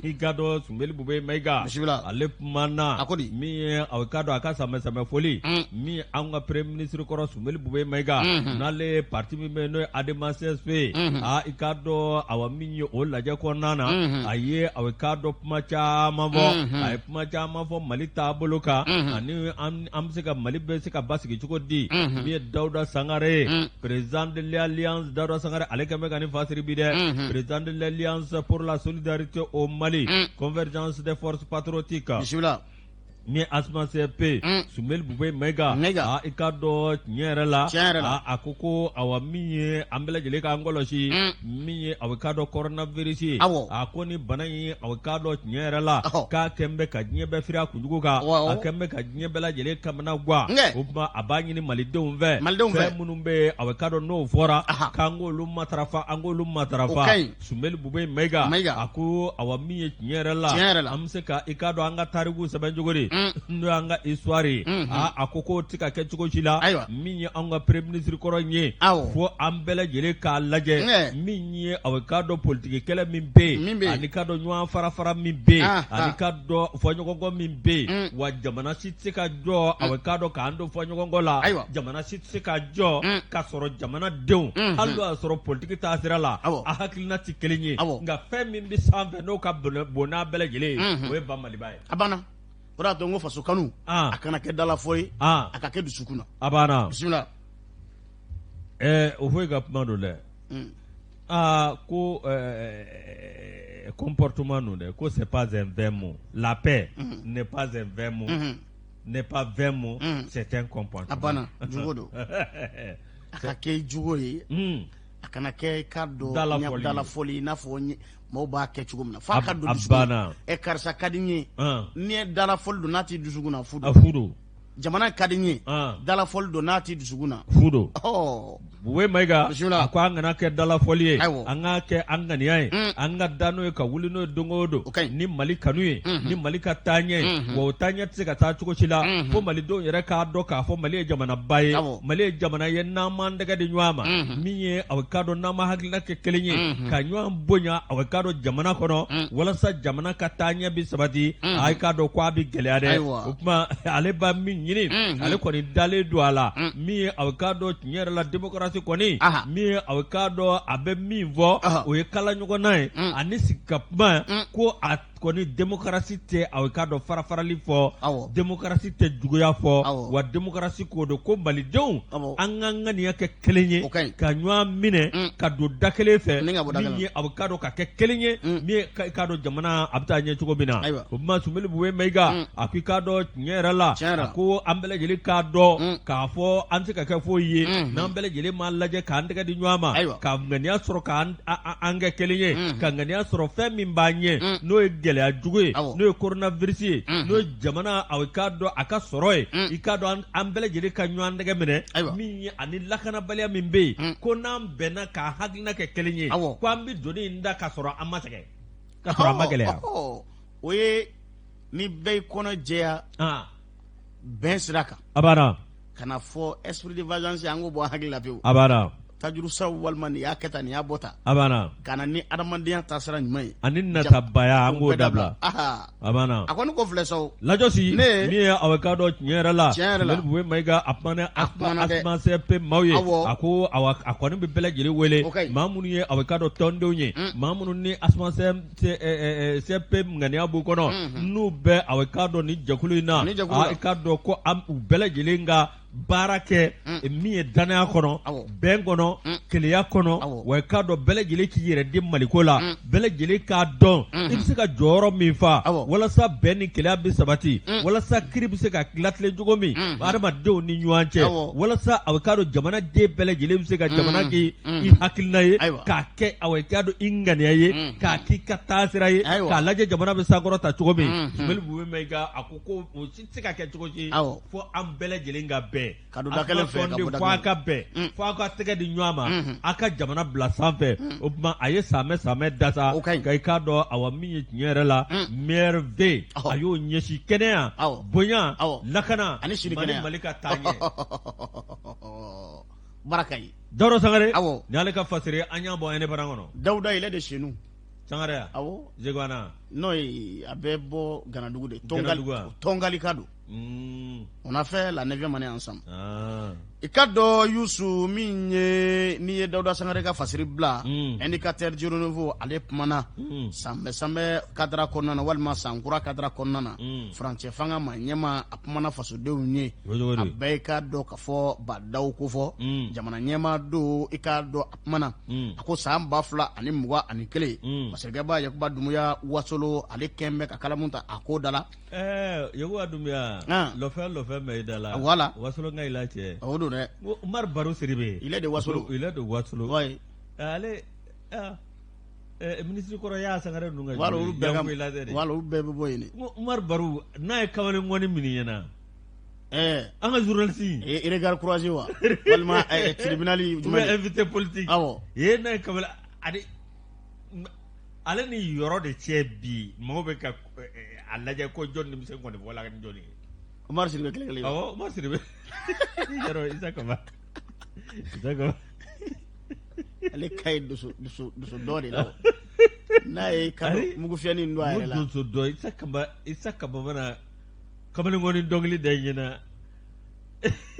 B: I ka dɔn Sunbeli Bube Mayiga.
A: Bisimila.
B: Ale kumana.
A: A ko di?
B: Min ye a ka dɔn a ka sanbɛ foli. Min ye anw ka premier ministre kɔrɔ Sunbeli Bube Mayiga. N'ale ye parti min bɛ yen n'o ye ADEMA CSP. Aa, i ka dɔn awa min ye o lajɛ kɔnɔna na. A ye awa ka dɔn kuma caman fɔ. A ye kuma caman fɔ Mali taabolo kan. Ani an bɛ se ka Mali bɛ se ka basigi cogo di. Min ye Dawuda Sangare ye. Président de l'Alliance Dawuda Sangare, ale kɛlen bɛ ka nin fasiri bi dɛ. Président de l'Alliance pour la solidarité au Mali. Convergence des forces patriotiques.
A: Bisimila.
B: Ni ASMA CFP. Sunbeli Bube Mayiga.
A: Mayiga.
B: I ka dɔn tiɲɛ yɛrɛ la.
A: Tiɲɛ yɛrɛ la.
B: A ko ko awa min ye an bɛɛ lajɛlen k'an kɔlɔsi. Min ye awa ka dɔn coronavirus ye.
A: Awɔ.
B: A ko ni bana in awa ka dɔn tiɲɛ yɛrɛ la. K'a kɛn bɛ ka diɲɛ bɛɛ firi a kunjugu kan. A kɛn bɛ ka diɲɛ bɛɛ lajɛlen kamana gan. O tuma a b'a ɲini malidenw fɛ.
A: Malidenw fɛ.
B: Fɛn minnu bɛ yen awa ka dɔn n'o fɔra. K'an k'olu matarafa, an k'olu matarafa.
A: O ka ɲi.
B: Sunbeli Bube Mayiga.
A: Mayiga.
B: A ko awa min ye tiɲɛ yɛrɛ la.
A: Tiɲɛ yɛrɛ la.
B: An bɛ se ka i ka dɔn an ka tariku sɛbɛn cogo di. N'o y'an ka histoire ye. Aa, a ko k'o tɛ ka kɛ cogo si la.
A: Ayiwa.
B: Min ye anw ka premier ministre kɔrɔ in ye.
A: Awɔ.
B: Fo an bɛɛ lajɛlen k'a lajɛ. Min ye awa ka dɔn politiki kɛlɛ min bɛ yen.
A: Min bɛ yen.
B: Ani ka dɔn ɲɔgɔn fara fara min bɛ yen. Ani ka dɔn fɔɲɔgɔnkɔ min bɛ yen. Wa jamana si tɛ se ka jɔ awa ka dɔn k'an don fɔɲɔgɔnkɔ la.
A: Ayiwa.
B: Jamana si tɛ se ka jɔ k'a sɔrɔ jamanadenw. Hali n'o y'a sɔrɔ politiki taasira la.
A: Awɔ.
B: A hakilina tɛ kelen ye.
A: Awɔ.
B: Nka fɛn min bɛ sanfɛ n'o ka bon n'a bɛɛ lajɛlen ye. O ye ba Maliba ye.
A: A banna. O de y'a to n ko faso kanu. A kana kɛ dalafɔ ye. A ka kɛ dusukun na.
B: A banna.
A: Bisimila.
B: O foyi ka kuma don dɛ. Aa, ko comportement don dɛ, ko c'est pas un vain mot. La paix n'est pas un vain mot. N'est pas vain mot, c'est un comportement.
A: A banna, jogo don. A ka kɛ jogo ye. A kana kɛ i k'a dɔn dalafɔli i n'a fɔ Maaw b'a kɛ cogo min na f'a ka don dusukun na. Ɛ karisa ka di n ye, n'i ye dalafɔli don n'a t'i dusukun na, fu don.
B: A fu don.
A: Jamana ka di n ye, dalafɔli don n'a t'i dusukun na,
B: fu don. Bube Mayiga a ko an kana kɛ dalafɔli ye, an k'a kɛ an ŋaniya ye, an ka da n'o ye ka wuli n'o ye don o don ni Mali kanu ye, ni Mali ka taaɲɛ ye. Wa o taaɲɛ tɛ se ka taa cogo si la fo malidenw yɛrɛ k'a dɔn k'a fɔ Mali ye jamanaba ye, Mali ye jamana ye n'an m'an tɛgɛ di ɲɔgɔn ma, min ye aw k'a dɔn n'an ma hakilina kɛ kelen ye ka ɲɔgɔn bonya aw k'a dɔn jamana kɔnɔ, walasa jamana ka taaɲɛ bɛ sabati, a k'a dɔn ko a bɛ gɛlɛya dɛ. O tuma ale ba min ɲini, ale kɔni dalen don a la, min ye aw k'a dɔn tiɲɛ yɛrɛ la démocratie kɔni, min ye aw k'a dɔn a bɛ min fɔ, o ye kala ɲɔgɔnna ye ani sigi ka kuma ko a kɔni démocratie tɛ aw k'a dɔn farafarali fɔ, démocratie tɛ juguya fɔ, wa démocratie ko don ko malidenw an ka ŋaniya kɛ kelen ye ka ɲɔgɔn minɛ ka don da kelen fɛ, min ye aw k'a dɔn ka kɛ kelen ye, min ye k'a dɔn jamana a bɛ taa ɲɛ cogo min na. O tuma Sumeli Bube Mayiga a ko i k'a dɔn tiɲɛ yɛrɛ la, a ko an bɛɛ lajɛlen k'a dɔn k'a fɔ an tɛ se ka kɛ foyi ye n'an bɛɛ lajɛlen m'a lajɛ k'an tɛgɛ di ɲɔgɔn ma, ka ŋaniya sɔrɔ k'an kɛ kelen ye, ka ŋaniya sɔrɔ fɛn min b'an ɲɛ, n'o ye gɛlɛya jugu ye, n'o ye coronavirus ye, n'o ye jamana aw k'a dɔn a ka sɔrɔ ye, i k'a dɔn an bɛɛ lajɛlen ka ɲɔgɔn tɛgɛ minɛ, min ye ani lakanabaliya min bɛ yen, ko n'an bɛnna k'an hakilina kɛ kelen ye, ko an bɛ doni in da ka sɔrɔ an ma sɛgɛn, ka sɔrɔ an ma gɛlɛya.
A: O ye ni bɛɛ y'i kɔnɔ jɛya bɛn sira kan,
B: a banna,
A: kana fɔ esprit de vengeance, an k'o bɔ an hakili la pewu,
B: a banna,
A: tajurusaraw walima nin y'a kɛ tan, nin y'a bɔ tan,
B: a banna,
A: ka na ni adamadenya taasira ɲuman ye
B: ani natabaya, an k'o dabila, a banna.
A: A kɔni ko filɛ sa o.
B: Lajɔsi min ye aw k'a dɔn tiɲɛ yɛrɛ la, tiɲɛ yɛrɛ la, Bube Mayiga a kumana ASMA CFP maaw ye, a ko awa a kɔni bɛ bɛɛ lajɛlen wele, maa minnu ye aw k'a dɔn tɔndenw ye, maa minnu ni ASMA CFP ŋaniya b'u kɔnɔ, n'u bɛ aw k'a dɔn ni jɛkulu in na, i k'a dɔn ko u bɛɛ lajɛlen ka baara kɛ min ye dannaya kɔnɔ, bɛn kɔnɔ, kelenya kɔnɔ, wa i k'a dɔn bɛɛ lajɛlen k'i yɛrɛ di Maliko la, bɛɛ lajɛlen k'a dɔn i bɛ se ka jɔyɔrɔ min fa walasa bɛn ni kelenya bɛ sabati, walasa kiri bɛ se ka latilen cogo min adamadenw ni ɲɔgɔn cɛ, walasa aw k'a dɔn jamanaden bɛɛ lajɛlen bɛ se ka jamana kɛ i hakilina ye, k'a kɛ aw k'a dɔn i ŋaniya ye, k'a k'i ka taasira ye, k'a lajɛ jamana bɛ sankɔrɔta cogo min. Sumeli Bube Mayiga a ko ko o si tɛ se ka kɛ cogo si fo an bɛɛ lajɛlen ka bɛn,
A: ka don da kelen fɛ,
B: ka fo a ka bɛn, fo aw ka tɛgɛ di ɲɔgɔn ma, aw ka jamana bila sanfɛ. O tuma a ye sanmɛ sanmɛ dasa ka i k'a dɔn awa min ye tiɲɛ yɛrɛ la meilleur vœu, a y'o ɲɛsin kɛnɛya, bonya, lakana
A: ani
B: Mali ka taaɲɛ.
A: Baraka ye
B: Dawuda Sangare, awɔ, ni ale ka fasiri an y'a bɔ Indépendant kɔnɔ.
A: Dawuda, il est de chez nous.
B: Sangare ya?
A: Awɔ.
B: Zegwana.
A: Non, a bɛ bɔ Ganadugu de. Tɔngalika don. On a fait la 9e année ensemble. I ka dɔn Yusu min ye, n'i ye Dawuda Sangare ka fasiri bila Indicateur du Renouveau, ale kumana sanbɛ sanbɛ cadre kɔnɔna na walima sankura cadre kɔnɔna na, furancɛ fanga ma ɲɛma, a kumana fasodenw ye, a bɛɛ i k'a dɔn ka fɔ Ba Daw ko fɔ jamana ɲɛmaa don. I k'a dɔn a kumana, a ko san 2021, masakɛba Yakuba Dumuya Wasolo, ale kɛn bɛ ka kalamu ta a ko da la.
B: Yakuba Dumuya, lɔfɛ lɔfɛ mɛ i da la.
A: Voilà.
B: Wasolo ka i la cɛ.
A: O don dɛ.
B: Umaru Baro Sidibe.
A: Il est de Wasolo.
B: Il est de Wasolo.
A: Oui.
B: Ale minisiri kɔrɔ y'a Sangare ninnu ka.
A: Voilà, olu bɛɛ ka, voilà, olu bɛɛ bɛ bɔ yen de.
B: Umaru Baro n'a ye kamalen ŋɔni minɛ ɲɛna. An ka journaliste.
A: Regard croisé wa walima tribunal
B: jumɛn? Invité politique.
A: Awɔ.
B: Ye n'a ye kamalen ani ale ni yɔrɔ de cɛ bi mɔgɔw bɛ ka a lajɛ ko jɔn ni bɛ se kɔni fɔ la ni jɔn ye.
A: Umaru Sidibe kelen kelen.
B: Awɔ, Umaru Sidibe. Yɔrɔ Isa Kaba. Isa Kaba.
A: Ale ka ye dusu dusu dusu dɔ de la n'a ye ka mugu fiyɛni don a yɛrɛ la.
B: Dusu dɔ Isa Kaba, Isa Kaba mana kamalenkɔni dɔnkili da i ɲɛna.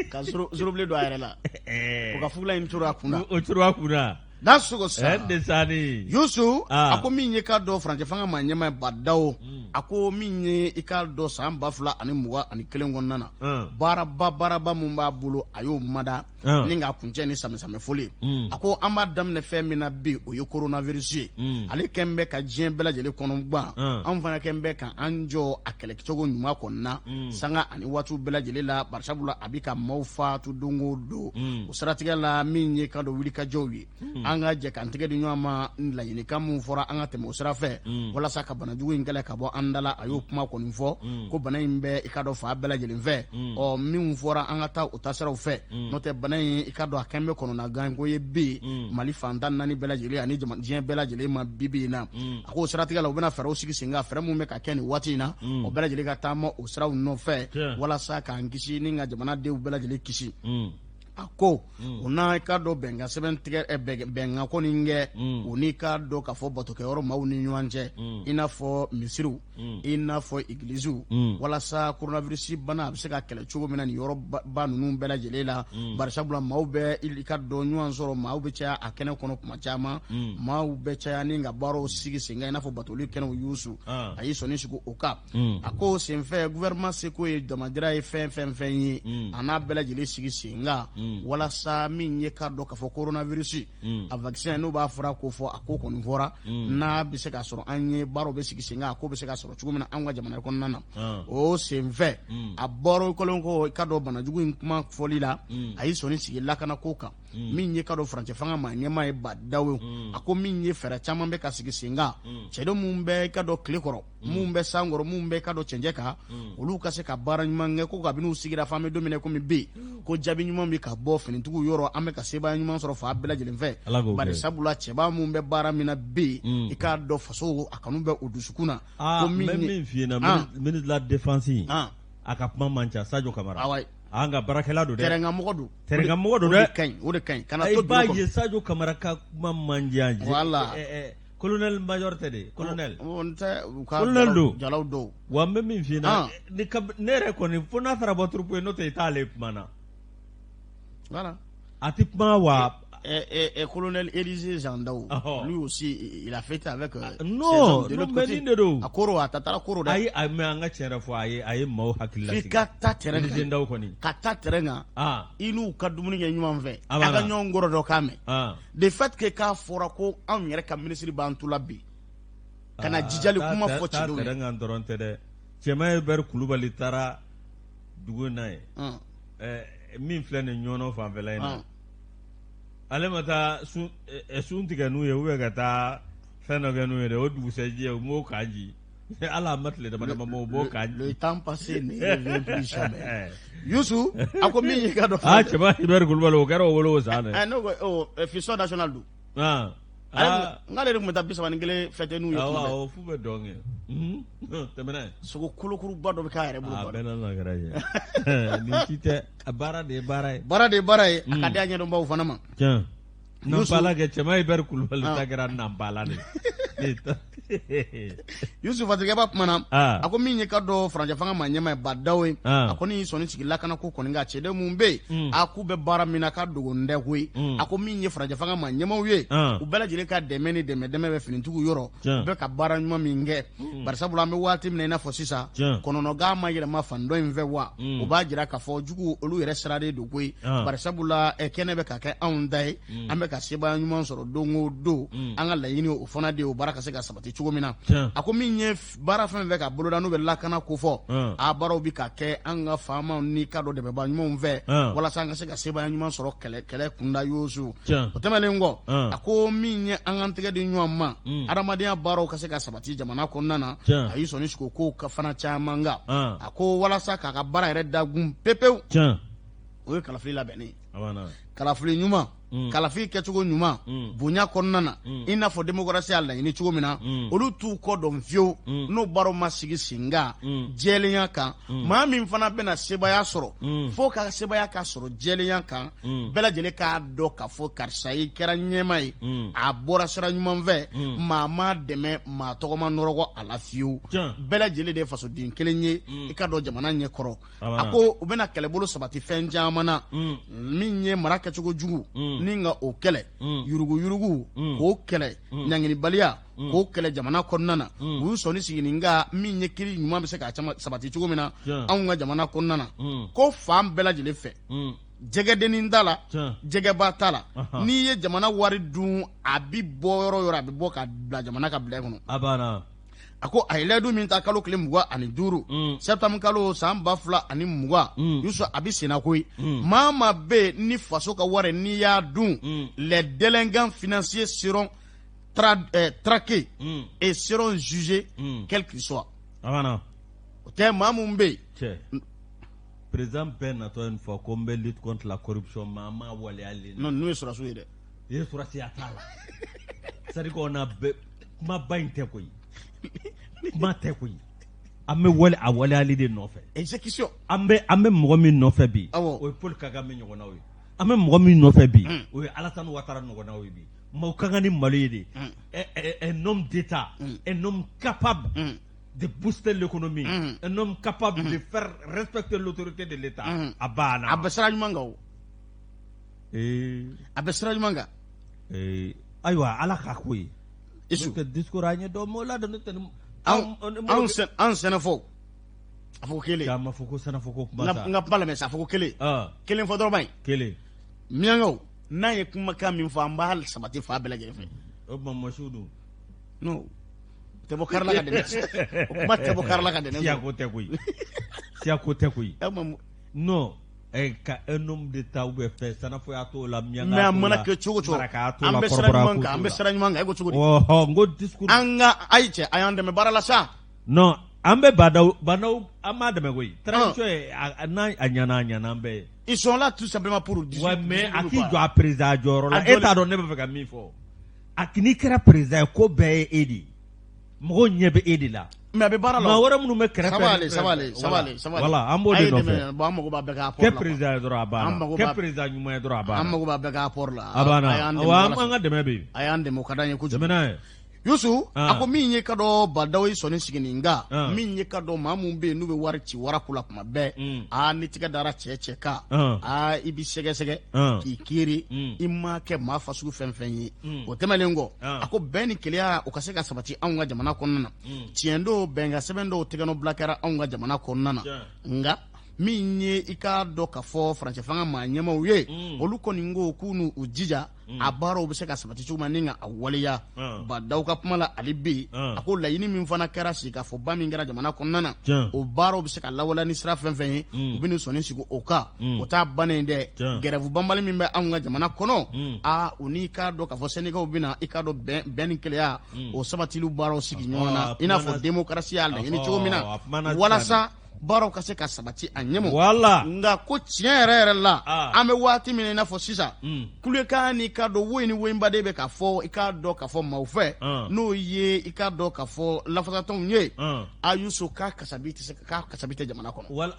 A: Ka zorobilen don a yɛrɛ la. O ka fugula in turu a kun na.
B: O turu a kun na.
A: Da sogo sa.
B: De sani.
A: Yusu, a ko min ye k'a dɔn furancɛ fanga ma ɲɛmaa Ba Daw, a ko min ye i k'a dɔn san 2021 kɔnɔna na, baaraba baaraba min b'a bolo, a y'o mada. Ni k'a kuncɛ ni samisami foli ye. A ko an b'a daminɛ fɛn min na bi, o ye coronavirus ye. Ale kɛn bɛ ka diɲɛ bɛɛ lajɛlen kɔnɔ gan. Anw fana kɛn bɛ ka an jɔ a kɛlɛcogo ɲuman kɔnɔna sanga ani waatiw bɛɛ lajɛlen la, barisabula a bɛ ka maaw faatu don o don. O siratigɛ la, min ye ka dɔn wulikajɔw ye, an ka jɛ k'an tɛgɛ di ɲɔgɔn ma. Laɲinikan min fɔra, an ka tɛmɛ o sira fɛ walasa ka banajugu in kɛlɛ ka bɔ an da la. A y'o kuma kɔni fɔ ko bana in bɛ i ka dɔn fan bɛɛ lajɛlen fɛ. Ɔ, min fɔra, an ka taa o taasiraw fɛ, n'o tɛ bana in, i ka dɔn a kɛn bɛ kɔnɔnagan ko ye bi Mali fan 14 bɛɛ lajɛlen ani diɲɛ bɛɛ lajɛlen ma bi bi in na. A ko o siratigɛ la, u bɛna fɛɛrɛw sigi sen kan, fɛɛrɛ min bɛ ka kɛ nin waati in na, o bɛɛ lajɛlen ka taama o siraw nɔfɛ walasa k'an kisi ni ka jamanadenw bɛɛ lajɛlen kisi. A ko u n'a ka dɔn bɛnkan sɛbɛn tigɛ, bɛnkan kɔni kɛ u n'i ka dɔn k'a fɔ batokɛyɔrɔ maaw ni ɲɔgɔn cɛ, i n'a fɔ misiriw, i n'a fɔ igiliziw, walasa coronavirus bana a bɛ se ka kɛlɛ cogo min na nin yɔrɔ ba ninnu bɛɛ lajɛlen la, barisabula maaw bɛ i ka dɔn ɲɔgɔn sɔrɔ, maaw bɛ caya a kɛnɛ kɔnɔ kuma caman, maaw bɛ caya ni ka baaraw sigi sen kan, i n'a fɔ batoli kɛnɛw. Yusu, a y'i sɔnni sigi o kan. A ko senfɛ, gouvernement seko ye damadira ye fɛn fɛn fɛn ye, a n'a bɛɛ lajɛlen sigi sen kan walasa min ye ka dɔn k'a fɔ coronavirus a vaccin, n'o b'a fɔra ko fɔ, a ko kɔni fɔra, n'a bɛ se ka sɔrɔ, an ye baaraw bɛ sigi sen kan, a ko bɛ se ka sɔrɔ cogo min na an ka jamana kɔnɔna na. O senfɛ, a bɔra kɔlen ko ka dɔn banajugu in kuma fɔli la, a y'i sɔnni sigi lakana ko kan. Min ye ka dɔn furancɛ fanga maa ɲɛmaa ye Ba Daw ye, a ko min ye fɛɛrɛ caman bɛ ka sigi sen kan, cɛdenw minnu bɛ ka dɔn tile kɔrɔ, minnu bɛ san kɔrɔ, minnu bɛ ka dɔn cɛncɛn kan, olu ka se ka baara ɲuman kɛ. Ko kabini u sigira f'an bɛ don min na komi bi, ko jaabi ɲuman bɛ ka bɔ finitigiw yɔrɔ, an bɛ ka sebaaya ɲuman sɔrɔ fan bɛɛ lajɛlen fɛ, bari sabula cɛba minnu bɛ baara min na bi, i k'a dɔn faso a kanu bɛ u dusukun na.
B: Ko min ye min f'i ɲɛna, ministre de la défense, a ka kuma man ca, Sadio Kamara. An ka baarakɛla don dɛ,
A: terrain mɔgɔ don.
B: Terrain mɔgɔ don dɛ.
A: O de ka ɲi, o de ka ɲi. Kana to
B: i b'a ye Sadio Kamara ka kuma man jan.
A: Voilà.
B: Colonel major tɛ de, colonel.
A: N tɛ u ka
B: colonel don.
A: Jalaw dɔw.
B: Wa n bɛ min f'i ɲɛna, ni ne yɛrɛ kɔni, fo n'a taara bɔ troupe ye, n'o tɛ i t'ale kuma na.
A: Voilà.
B: A tɛ kuma wa.
A: Colonel Élisée Jean Ndao, lui aussi, il a fêté avec
B: Non, de l'autre côté. De don.
A: A koro, a taara koro dɛ.
B: Ayi, mais an ka tiɲɛ yɛrɛ fɔ, a ye maaw hakili lasigi.
A: F'i ka taa terrain kan.
B: Élisée Ndao kɔni.
A: Ka taa terrain kan. I n'u ka dumuni kɛ ɲɔgɔn fɛ. A ka ɲɔgɔn kɔrɔ dɔ k'a mɛn. De fait que k'a fɔra ko anw yɛrɛ ka ministre b'an tu la bi, ka na jijali kuma fɔ
B: cɛdenw ye. Terrain kan dɔrɔn tɛ dɛ. Cɛman Hubert Kulubali taara dugu in na ye. Min filɛ nin Ɲɔnɔ fanfɛla in na. Ale ma taa sun tigɛ n'u ye ou bien ka taa fɛn dɔ kɛ n'u ye dɛ. O dugusɛjɛ, u m'o kan ji, ala a ma tile dama dama bɔ, u b'o kan ji.
A: Le temps passé ne revient plus jamais. Youssou, a ko min y'i ka dɔn.
B: Ah, cɛba Hubert Kulubali, o kɛra o bolo o san dɛ.
A: Ne ko fiston national don. N k'ale de tun bɛ taa 31 fêter n'u ye.
B: Awɔ awɔ, f'u bɛ dɔn kɛ. Tɛmɛ n'a ye.
A: Sogo kolokuruba dɔ bɛ k'a yɛrɛ bolo.
B: A bɛɛ n'a kɛra ye. Nin si tɛ, baara de ye baara ye.
A: Baara de ye baara ye, a ka di a ɲɛdɔnbaw fana ma.
B: Tiɲɛ. Nanpala kɛ, cɛman Hubert Kulubali ta kɛra nanpala de ye.
A: Yusuf Fatigɛba kumana. A ko min ye ka dɔn furancɛ fanga maa ɲɛmaa ye Ba Daw ye, a kɔni y'i sɔnni sigi lakana ko kɔni kan. Cɛden mun bɛ yen, a k'u bɛ baara min na, ka dogo n tɛ koyi. A ko min ye furancɛ fanga maa ɲɛmaaw ye, u bɛɛ lajɛlen ka dɛmɛ ni dɛmɛ dɛmɛ bɛ finitigiw yɔrɔ, u bɛ ka baara ɲuman min kɛ, barisabula an bɛ waati min na i n'a fɔ sisan, kɔnɔnɔgan ma yɛlɛma fan dɔ in fɛ wa, o b'a jira k'a fɔ jugu olu yɛrɛ sirannen don koyi, barisabula kɛnɛ bɛ ka kɛ anw ta ye, an bɛ ka sebaaya ɲuman sɔrɔ don o don. An ka laɲini o fana de ye o baara ka se ka sabati cogo min na. A ko min ye baara fɛn fɛn ka boloda, n'u bɛ lakana ko fɔ, a baaraw bɛ ka kɛ an ka faamaw ni ka dɔ dɛmɛbaa ɲumanw fɛ, walasa an ka se ka sebaaya ɲuman sɔrɔ kɛlɛ kɛlɛ kunda. Yosu, o tɛmɛnen kɔ, a ko min ye an k'an tɛgɛ di ɲɔgɔn ma, adamadenya baaraw ka se ka sabati jamana kɔnɔna na. A y'i sɔnni sigi ko ka fana caman kan. A ko walasa k'a ka baara yɛrɛ dagun pepewu, o ye kalafili labɛnnen ye, kalafili ɲuman, kalafili kɛcogo ɲuman, bonya kɔnɔna na, i n'a fɔ démocratie y'a laɲini cogo min na. Olu t'u kɔ dɔn fiyewu n'o baaraw ma sigi sen kan jɛlenya kan. Maa min fana bɛna sebaaya sɔrɔ, fo ka sebaaya ka sɔrɔ jɛlenya kan, bɛɛ lajɛlen k'a dɔn k'a fɔ karisa i kɛra ɲɛmaa ye, a bɔra sira ɲuman fɛ, maa ma dɛmɛ, maa tɔgɔ ma nɔrɔgɔ a la fiyewu, bɛɛ lajɛlen de ye fasoden kelen ye, i ka dɔn jamana ɲɛkɔrɔ. A ko u bɛna kɛlɛbolo sabati fɛn caman na, min ye mara kɛcogo jugu ni ka o kɛlɛ, yuruguyurugu k'o kɛlɛ, ɲangilibaliya k'o kɛlɛ jamana kɔnɔna na. U y'u sɔnni sigi nin ka min ye kiri ɲuman bɛ se ka sabati cogo min na anw ka jamana kɔnɔna na, ko fan bɛɛ lajɛlen fɛ. Jɛgɛdennin t'a la, jɛgɛba t'a la. N'i ye jamana wari dun, a bɛ bɔ yɔrɔ o yɔrɔ, a bɛ bɔ ka bila jamana ka bulon kɔnɔ.
B: A banna.
A: A ko a ye layidu min ta kalo tile 25 septembre kalo san 2020, Yusu, a bɛ senna koyi. Maa maa bɛ yen ni faso ka wari n'i y'a dun, les délinquants financiers seront traqués et seront jugés, quel qu'ils soient.
B: A banna.
A: O tɛ maa mun bɛ
B: yen. Président bɛɛ natɔ nin fɔ ko n bɛ lutte contre la corruption, mais an m'a waleyalen.
A: Non, n'u ye sɔrɔdasiw ye dɛ.
B: I ye sɔrɔdasiya t'a la, c'est à dire qu'on a bɛɛ kumaba in tɛ koyi, kuma tɛ koyi, an bɛ wale a waleyali de nɔfɛ.
A: Exécution.
B: An bɛ mɔgɔ min nɔfɛ bi, o ye Paul Kagame ɲɔgɔnnaw ye. An bɛ mɔgɔ min nɔfɛ bi, o ye Alassane Ouattara ɲɔgɔnnaw ye bi. Maaw ka kan ni malo ye de, un homme d'État, un homme capable de booster l'économie, un homme capable de faire respecter l'autorité de l'État. A banna.
A: A bɛ sira ɲuman kan o. A bɛ sira ɲuman kan.
B: Ayiwa, Ala k'a ko ye.
A: Isu.
B: N'o tɛ discours an ye dɔ m'o la dɛ, n'o tɛ
A: Anw sɛnɛfɔw, a fɔ ko kelen.
B: K'a ma fɔ ko sɛnɛfɔ ko kuma sa.
A: N ka kuma lamɛn sa, a fɔ ko kelen. Kelen fɔ dɔrɔn ba ye.
B: Kelen.
A: Miyankaw, n'a ye kumakan min fɔ, an b'a sabati fa bɛɛ lajɛlen fɛ.
B: O tuma mɔsiw dun.
A: Non, o tɛ bɔ kari la ka dɛmɛ, o kuma tɛ bɔ kari la ka dɛmɛ.
B: Siya ko tɛ koyi, siya ko tɛ koyi. Non, ka un homme d'État ou bien fɛn, sɛnɛfɔya t'o la, miyanka
A: Mais a
B: t'o la.
A: Mana kɛ cogo o cogo,
B: marakaya t'o la,
A: an bɛ sira
B: kɔrɔbɔrɔya
A: ɲuman
B: ko
A: kan, an
B: t'o
A: bɛ
B: la.
A: sira ɲuman kan. E ko cogo di?
B: Ɔhɔ, n ko discours.
A: An ka ayi cɛ, a y'an dɛmɛ baara la sa.
B: Non, an bɛ Badaw, Badaw, an b'a dɛmɛ koyi. Transition ye n'a a ɲɛna, a ɲɛna an bɛɛ ye.
A: Ils sont là tout simplement pour
B: Ouais, mais a k'i jɔ a président jɔyɔrɔ la.
A: A
B: E t'a dɔn ne bɛ fɛ ka min fɔ. A n'i kɛra président ye, ko bɛɛ ye e de ye. Mɔgɔw ɲɛ bɛ e de la.
A: Mais a bɛ baara la.
B: Maa wɛrɛ minnu bɛ kɛrɛfɛ.
A: Sabali, sabali, sabali, sabali.
B: Voilà, an b'o de
A: A ye
B: nɔfɛ.
A: dɛmɛ, bon, an mago b'a bɛɛ ka apport
B: Kɛ
A: la.
B: président ye dɔrɔn, a
A: An
B: banna.
A: mago
B: Kɛ
A: b'a-
B: président ɲuman ye dɔrɔn, a
A: An
B: banna.
A: mago b'a bɛɛ ka apport la.
B: A banna.
A: A y'an dɛmɛ
B: Awɔ, an
A: walasa-
B: an ka dɛmɛ bɛ yen.
A: A y'an dɛmɛ, o ka d'an ye kojugu.
B: Dɛmɛ n'a ye.
A: Yusu, a ko min ye ka dɔ Badaw ye sɔnni sigi nin kan, min ye ka dɔn maa mun bɛ yen n'u bɛ wari ci waraku la kuma bɛɛ, aa, ni tigɛ dara cɛ cɛ kan, aa, i b'i sɛgɛsɛgɛ k'i kiiri, i ma kɛ maa fasugu fɛn fɛn ye. O tɛmɛnen kɔ, a ko bɛn ni kelenya, o ka se ka sabati anw ka jamana kɔnɔna na. Tiɲɛ don, bɛnkan sɛbɛn dɔw tɛgɛnɔ bila kɛra anw ka jamana kɔnɔna na, nka min ye i k'a dɔn k'a fɔ farancɛ fanga maa ɲɛmaw ye, olu kɔni ko k'u n'u u jija a baaraw bɛ se ka sabati cogo min ni ka a waleya. Badaw ka kuma la hali bi, a ko laɲini min fana kɛra, sigikafɔba min kɛra jamana kɔnɔna na, o baaraw bɛ se ka lawaleya ni sira fɛn fɛn ye, u bɛ nin sɔnni sigi o kan. O t'a bannen dɛ. Grève banbali min bɛ anw ka jamana kɔnɔ, aa, u n'i k'a dɔn k'a fɔ syndicats bɛna i k'a dɔn bɛn ni kelenya o sabatili baaraw sigi ɲɔgɔn na, i n'a fɔ démocratie y'a laɲini cogo min na, walasa baaraw ka se ka sabati a ɲɛmɔ. Nka ko tiɲɛ yɛrɛ yɛrɛ la, an bɛ waati min na i n'a fɔ sisan, kulekan ni k'a dɔn woyi ni woyinbaden bɛ k'a fɔ i k'a dɔn k'a fɔ maaw fɛ, n'o ye i k'a dɔn k'a fɔ lafasatɔnw ye, a Yusu, k'a kasabi tɛ se, k'a kasabi tɛ jamana kɔnɔ.
B: Wala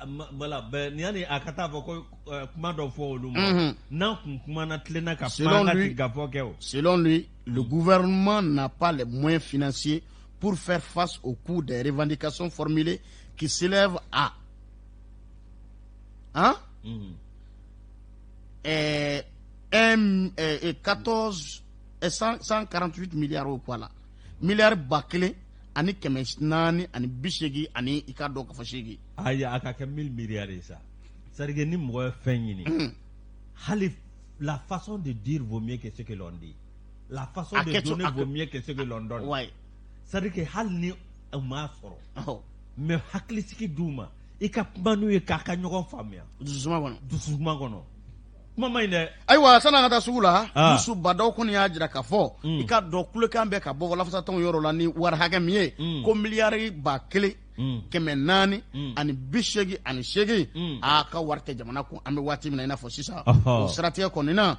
B: bɛɛ yanni a ka taa fɔ ko kuma dɔ fɔ olu ma, n'an kun kumana tilenna ka kuma, an ka sigikafɔ kɛ o.
A: Selon lui, le gouvernement n'a pas les moyens financiers pour faire face au coût des revendications formulées qui s'élèvent à, hein, 14 148 milliards o quoi la, miliyari 1488 ani i k'a dɔn k'a fɔ 8.
B: Ayi, a ka kɛ 1000 milliards ye sa. C'est à dire que ni mɔgɔ ye fɛn ɲini, hali la façon de dire vaut mieux que ce que l'on dit, la façon de donner vaut mieux que ce que l'on donne. C'est à dire que hali ni u m'a sɔrɔ, mais hakilisigi d'u ma, i ka kuma n'u ye k'a ka ɲɔgɔn faamuya.
A: Dusuma kɔnɔ.
B: Dusuma kɔnɔ, kuma ma ɲi dɛ.
A: Ayiwa, sanni an ka taa sugu la, Yusu, Badaw kɔni y'a jira k'a fɔ i ka dɔn kulekan bɛ ka bɔ lafasatɔnw yɔrɔ la ni wari hakɛ min ye, ko miliyari 1488, a ka wari tɛ jamana kun an bɛ waati min na i n'a fɔ sisan. O siratigɛ kɔni na,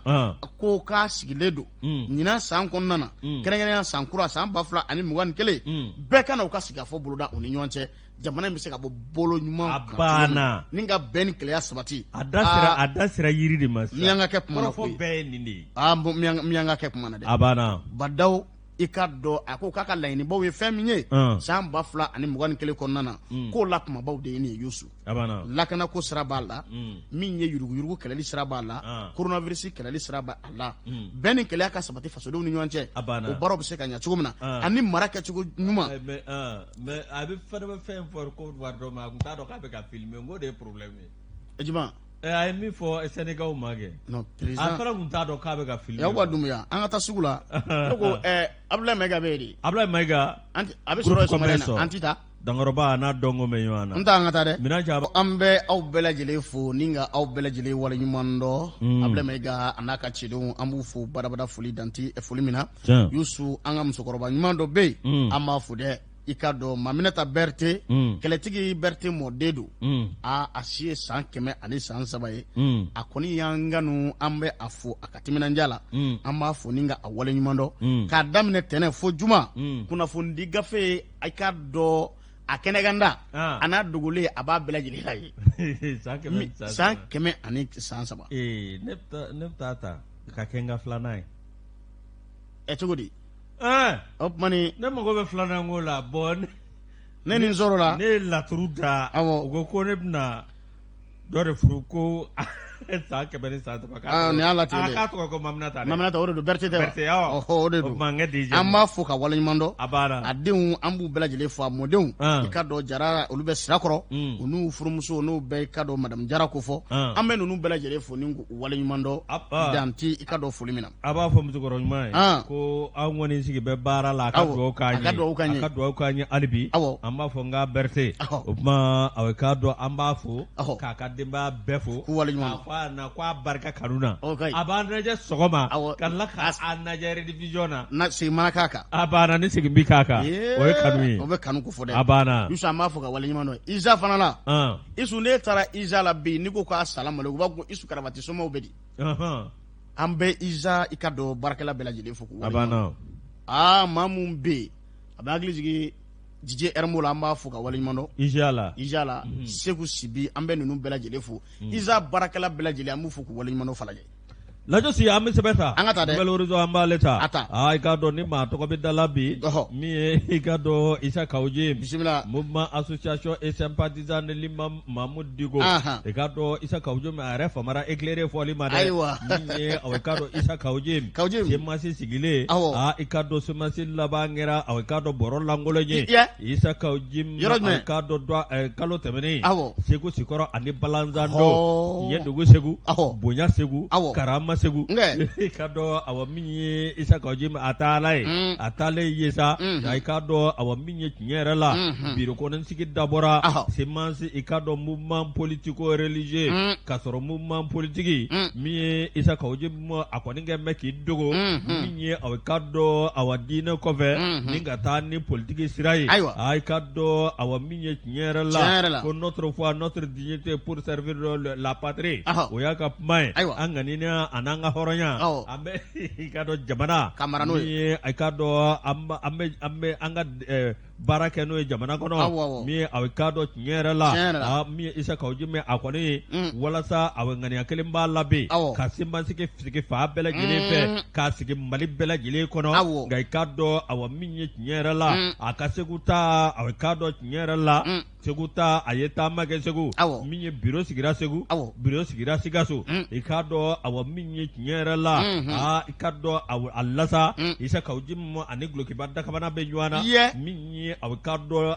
A: ko k'a sigilen don ɲinan san kɔnɔna na, kɛrɛnkɛrɛnnenya san kura san 2021, bɛɛ ka na u ka sigikafɔ boloda u ni ɲɔgɔn cɛ, jamana in bɛ se ka bɔ bolo ɲuman
B: A banna.
A: Ni ka bɛn ni kelenya sabati.
B: A da sera yiri de ma sisan.
A: Miyanka kɛ kuma na
B: Kɔrɔfɔ
A: koyi.
B: Bɛɛ ye nin de ye.
A: Aa bon, miyanka kɛ kuma na dɛ.
B: A banna.
A: Badaw, i ka dɔn a ko k'a ka laɲinibaw ye fɛn min ye san 2021 kɔnɔna na, k'o la kumabaw de ye nin ye, Yusu.
B: A banna.
A: Lakanako sira b'a la, min ye yuruguyurugu kɛlɛli sira b'a la, coronavirus kɛlɛli sira b'a la, bɛn ni kelenya ka sabati fasodenw ni ɲɔgɔn cɛ,
B: A banna.
A: o baaraw bɛ se ka ɲɛ cogo min na, ani mara kɛcogo ɲuman.
B: Mais a bɛ fɛn bɛ fɛn fɔ ko wari dɔ ma, a tun t'a dɔn k'a bɛ ka filmer, n k'o de ye problème ye.
A: Juma.
B: A ye min fɔ Sɛnɛgaw ma kɛ,
A: non président,
B: a fana tun t'a dɔn k'a bɛ ka filmer.
A: Yakuba Dumbuya, an ka taa sugu la, ne ko Abdoulaye Mayiga bɛ yen de.
B: Abdoulaye Mayiga.
A: A bɛ sɔrɔ yen sɔgɔmada in na, an tɛ taa.
B: Dankɔrɔba n'a dɔnko bɛ ɲɔgɔn na.
A: N ta an ka taa dɛ.
B: Minɛn caman.
A: An bɛ aw bɛɛ lajɛlen fo ni ka aw bɛɛ lajɛlen waleɲuman dɔn. Abdoulaye Mayiga a n'a ka cidenw, an b'u fo badabada foli dan tɛ foli min na. Yusu, an ka musokɔrɔba ɲuman dɔ bɛ yen, an b'a fo dɛ. I ka dɔn Maminata Berete, kɛlɛtigi Berete mɔden don. A si ye san 103 ye. A kɔni y'an kanu, an bɛ a fo a ka timinandiya la. An b'a fo ni ka a waleɲuman dɔn. K'a daminɛ tɛnɛn fo juma, kunnafonidi gafe, i ka dɔn a kɛnɛkanda a n'a dogolen, a b'a bɛɛ lajɛlen la ye. San 103.
B: Ne bɛ taa ta ka kɛ n ka filanan ye.
A: Ɛ, cogo di? O tuma ni
B: ne mago bɛ filanan ko la bɔn.
A: Ne nin sɔrɔ la.
B: Ne ye laturu da. U ko ko ne bɛna dɔ de furu ko san 103.
A: Aa, nin y'a latigɛ.
B: A k'a tɔgɔ ko Maminata dɛ.
A: Maminata, o de don, Berete tɛ wa?
B: Berete, awɔ.
A: Ɔhɔ, o de don.
B: O tuma n kɛ DJ.
A: An b'a fo ka waleɲuman dɔn.
B: A banna.
A: A denw, an b'u bɛɛ lajɛlen fo, a mɔdenw. I ka dɔn Jara, olu bɛ Sirakɔrɔ. U n'u furumuso, n'o bɛɛ i ka dɔn madame Jara ko fɔ. An bɛ ninnu bɛɛ lajɛlen fo ni k'u waleɲuman dɔn. Dan tɛ i ka dɔn foli min na.
B: A b'a fɔ musokɔrɔ ɲuman ye ko an kɔni sigi bɛ baara la, a ka dugawu k'an ye,
A: a ka dugawu k'an ye,
B: a ka dugawu k'an ye hali bi. An b'a fɔ n ka Berete, o tuma a k'a dɔn an b'a fo k'a ka denbaya bɛɛ fo,
A: k'u waleɲuman
B: dɔn, k'a fɔ a na k'a barika kanu na. A b'an lajɛ sɔgɔma ka tila k'an lajɛ rediffusion na.
A: Na segin mana k'a kan.
B: A banna, ni segin bi k'a kan, o ye kanu ye.
A: O bɛ kanu ko fɔ dɛ.
B: A banna.
A: Yusu, an b'a fɔ ka waleɲuman dɔn. Iza fana la, Isu, n'e taara Iza la bi, n'i ko k'a salamalekum, u b'a fɔ ko Isu karamati somaw bɛ di? An bɛ Iza, i ka dɔn baarakɛla bɛɛ lajɛlen fo k'u waleɲuman dɔn. Aa, maa mun bɛ yen, a bɛ hakili jigin DJ Hermo la, an b'a fo ka waleɲuman dɔn.
B: Iza la.
A: Iza la, Segu Sibi, an bɛ ninnu bɛɛ lajɛlen fo. Iza baarakɛla bɛɛ lajɛlen, an b'u fo k'u waleɲuman dɔn Falajɛ.
B: Lajɔsi, an bɛ sɛbɛn ta.
A: An ka taa dɛ.
B: Nouvel Horizon, an b'ale ta.
A: A ta.
B: Aa, i k'a dɔn ni maa tɔgɔ bɛ da la bi. Min ye i k'a dɔn Isa Kawu Jim.
A: Bisimila.
B: Mouvement association et sympathisant de l'imam Mahmoud Dicko. I k'a dɔn Isa Kawu Jim a yɛrɛ famara éclairé fɔli ma dɛ.
A: Ayiwa.
B: Min ye i k'a dɔn Isa Kawu Jim.
A: Kawu Jim.
B: CMAS sigilen. Aa, i k'a dɔn CMAS laban kɛra i k'a dɔn bɔrɔ lankolon ye. Isa Kawu Jim.
A: Yɔrɔ jumɛn?
B: I k'a dɔn kalo tɛmɛnen. Segu Sikɔrɔ ani Balanzando. Yen dugu Segu. Bonya Segu. Karama Segu. I k'a dɔn awa min ye Isa Kawu Jim a taala ye. A taalen ye sa. I k'a dɔn awa min ye tiɲɛ yɛrɛ la. Biro kɔnɔ sigi dabɔra. CMAS i k'a dɔn mouvement politico religieux. K'a sɔrɔ mouvement politique. Min ye Isa Kawu Jim a kɔni kɛ bɛ k'i dogo. Min ye aw k'a dɔn awa diinɛ kɔfɛ. Ni ka taa ni politiki sira ye.
A: Ayiwa.
B: I k'a dɔn awa min ye tiɲɛ yɛrɛ la. Ko notre foi, notre dignité pour servir la patrie. O y'a ka kuma ye.
A: Ayiwa.
B: An ŋaniya a n'an ka hɔrɔnya. An bɛ i k'a dɔn jamana.
A: Ka mara n'o ye.
B: Min ye i k'a dɔn an bɛ an ka baara kɛ n'o ye jamana kɔnɔ. Min ye a k'a dɔn tiɲɛ yɛrɛ la. Min ye Isa Kawu Jim a kɔni ye. Walasa a ŋaniya kelen b'a la bi. Ka CMAS sigi fan bɛɛ lajɛlen fɛ. K'a sigi Mali bɛɛ lajɛlen kɔnɔ. Nka i k'a dɔn awa min ye tiɲɛ yɛrɛ la. A ka Segu ta a k'a dɔn tiɲɛ yɛrɛ la. Segu ta a ye taama kɛ Segu. Min ye biro sigira Segu. Biro sigira Sikaso. I k'a dɔn awa min ye tiɲɛ yɛrɛ la. Aa, i k'a dɔn a lasa. Isa Kawu Jim ani dulokiba dakabana bɛ ɲɔgɔn na. Min ye a k'a dɔn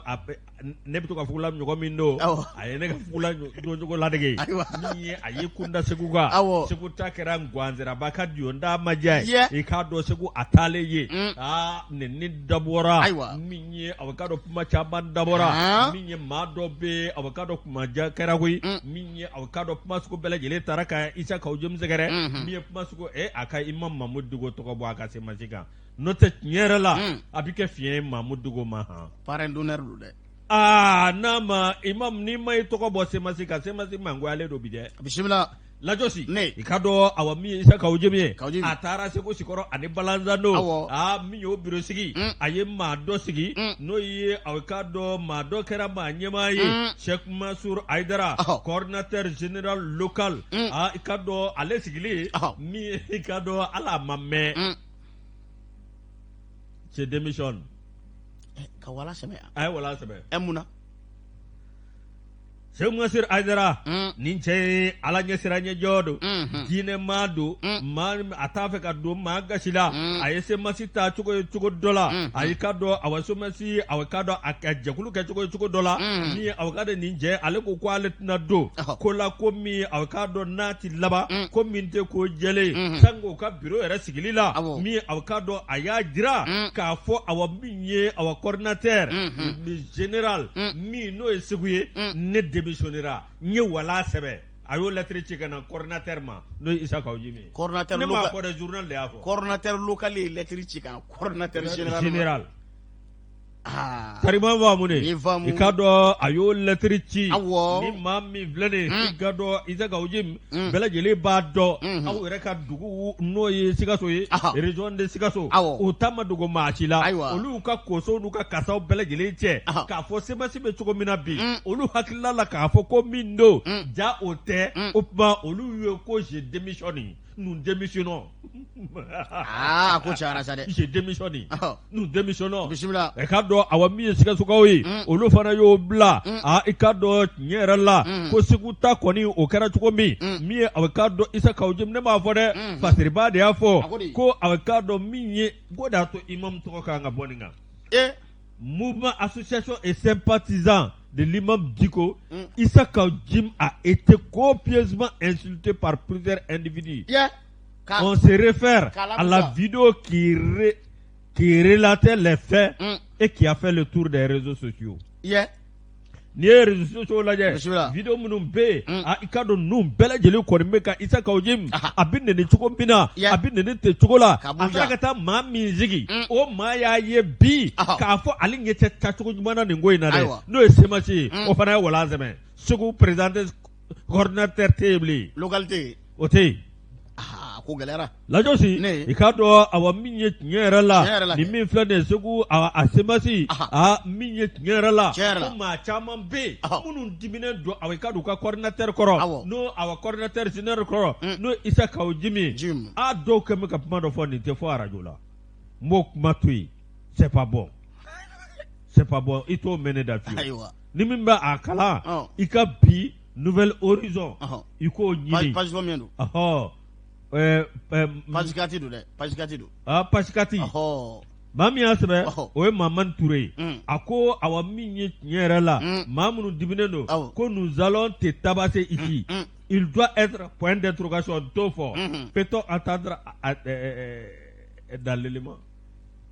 B: ne bɛ to ka fugula ɲɔgɔn min don. A ye ne ka fugula doncogo ladege. Min ye a ye kunda Segu kan. Segu ta kɛra Gwansiraba ka diyɔnda ma diya ye. I k'a dɔn Segu a taalen ye. Aa, nin dabɔra.
A: Ayiwa.
B: Min ye a k'a dɔn kuma caman dabɔra. Min ye maa dɔ bɛ a k'a dɔn kuma ja kɛra koyi. Min ye a k'a dɔn kuma sugu bɛɛ lajɛlen taara ka Isa Kawu Jim sɛgɛrɛ. Min ye kuma sugu a ka Imam Mahmoud Dicko tɔgɔ bɔ a ka CMAS kan. N'o tɛ tiɲɛ yɛrɛ la, a bɛ kɛ fiɲɛ ye Mahmoud Dicko ma han.
A: Parrain d'honneur don dɛ.
B: Aa, n'a ma imam n'i ma i tɔgɔ bɔ CMAS kan, CMAS mangoyalen don bi dɛ.
A: Bisimila.
B: Lajɔsi.
A: Ne.
B: I k'a dɔn awa min ye Isa Kawu Jim ye.
A: Kawu Jim.
B: A taara Segu Sikɔrɔ ani Balanzando.
A: Awɔ.
B: Aa, min y'o biro sigi. A ye maa dɔ sigi. N'o ye a k'a dɔn maa dɔ kɛra maa ɲɛmaa ye. Cheikh Mansour Aïdara. Coordinateur général local. Aa, i k'a dɔn ale sigilen. Min ye i k'a dɔn hali a ma mɛn. C'est démissionne.
A: Ka wala sɛbɛn.
B: A ye wala sɛbɛn.
A: Ɛ, mun na?
B: Seku Nasir Hayidara nin cɛ ye Ala ɲɛsiranɲɛjɔ don diinɛ maa don maa a t'a fɛ ka don maa gasi la a ye CMAS ta cogo ye cogo dɔ la a y'i ka dɔn awa CMAS awa k'a dɔn a ka jɛkulu kɛ cogo ye cogo dɔ la min awa k'a dɔn nin cɛ ale ko ko ale tɛna don ko la ko min awa k'a dɔn n'a tɛ laban ko min tɛ ko jɛlen sango ka bureau yɛrɛ sigili la min awa k'a dɔn a y'a jira k'a fɔ awa min ye awa coordinateur général min n'o ye Segu ye ne démissionnera n ye wala sɛbɛn a y'o lettre ci ka na coordinateur ma n'o ye Isa Kawu Jim ye
A: coordinateur
B: ne m'a fɔ dɛ journal de y'a fɔ
A: coordinateur local ye lettre ci ka na coordinateur général
B: Kari ma faamu de i k'a dɔn a y'o lɛtiri ci ni maa min filɛ nin i k'a dɔn Isa Kawu Jim bɛɛ lajɛlen b'a dɔn aw yɛrɛ ka dugu n'o ye Sikaso ye région de Sikaso o ta ma dogo maa si la olu ka kosow n'u ka kasaw bɛɛ lajɛlen cɛ k'a fɔ CMAS bɛ cogo min na bi olu hakilila la k'a fɔ ko min don ja o tɛ o tuma olu ye ko je démissionne nous démissionnons
A: aa ko cayara sa dɛ
B: je démissionne nous démissionnons
A: bisimila
B: i k'a dɔn awa min ye Sikasokaw ye olu fana y'o bila aa i k'a dɔn tiɲɛ yɛrɛ la ko Segu ta kɔni o kɛra cogo min min ye awa k'a dɔn Isa Kawu Jim ne m'a fɔ dɛ Fasiriba de y'a fɔ ko awa k'a dɔn min ye ko de y'a to imam tɔgɔ kan ka bɔ nin kan Mouvement association et sympathisant de l'imam Dicko Issa Kaou Djim a été copieusement insulté par plusieurs individus. On se réfère à la vidéo qui relatait les faits et qui a fait le tour des réseaux sociaux. N'i ye réseaux sociaux lajɛ vidéo minnu bɛ yen i k'a dɔn ninnu bɛɛ lajɛlen kɔni bɛ ka Isa Kawu Jim a bɛ nɛni cogo min na a bɛ nɛni ten cogo la a taara ka taa maa min sigi o maa y'a ye bi k'a fɔ ale ɲɛ tɛ taacogo ɲuman na nin ko in na dɛ n'o ye CMAS ye o fana ye walan sɛbɛn Segu président coordinateur tɛ yen bilen
A: local tɛ yen
B: o tɛ yen
A: a ko gɛlɛyara
B: Lajɔsi i k'a dɔn awa min ye tiɲɛ yɛrɛ la nin min filɛ nin ye Segu a CMAS a min ye tiɲɛ yɛrɛ la ko maa caman bɛ yen minnu diminen don awa i k'a dɔn u ka coordinateur kɔrɔ n'o awa coordinateur général kɔrɔ n'o Isa Kawu Jim ye a dɔw kɛlen bɛ ka kuma dɔ fɔ nin tɛ fɔ arajo la n b'o kuma to yen c'est pas bon c'est pas bon i t'o mɛn ne da fiyewu ni min bɛ a kalan i ka bi Nouvel Horizon i k'o ɲini
A: page combien don
B: ɔhɔ
A: page 4 don dɛ page 4 don
B: ah page 4
A: ɔhɔ
B: maa min y'a sɛbɛn o ye Mamani Ture ye a ko awa min ye tiɲɛ yɛrɛ la maa minnu diminen don ko nous allons te tabasser ici il doit être point d'interrogation t'o fɔ peut-on entendre dans l'élément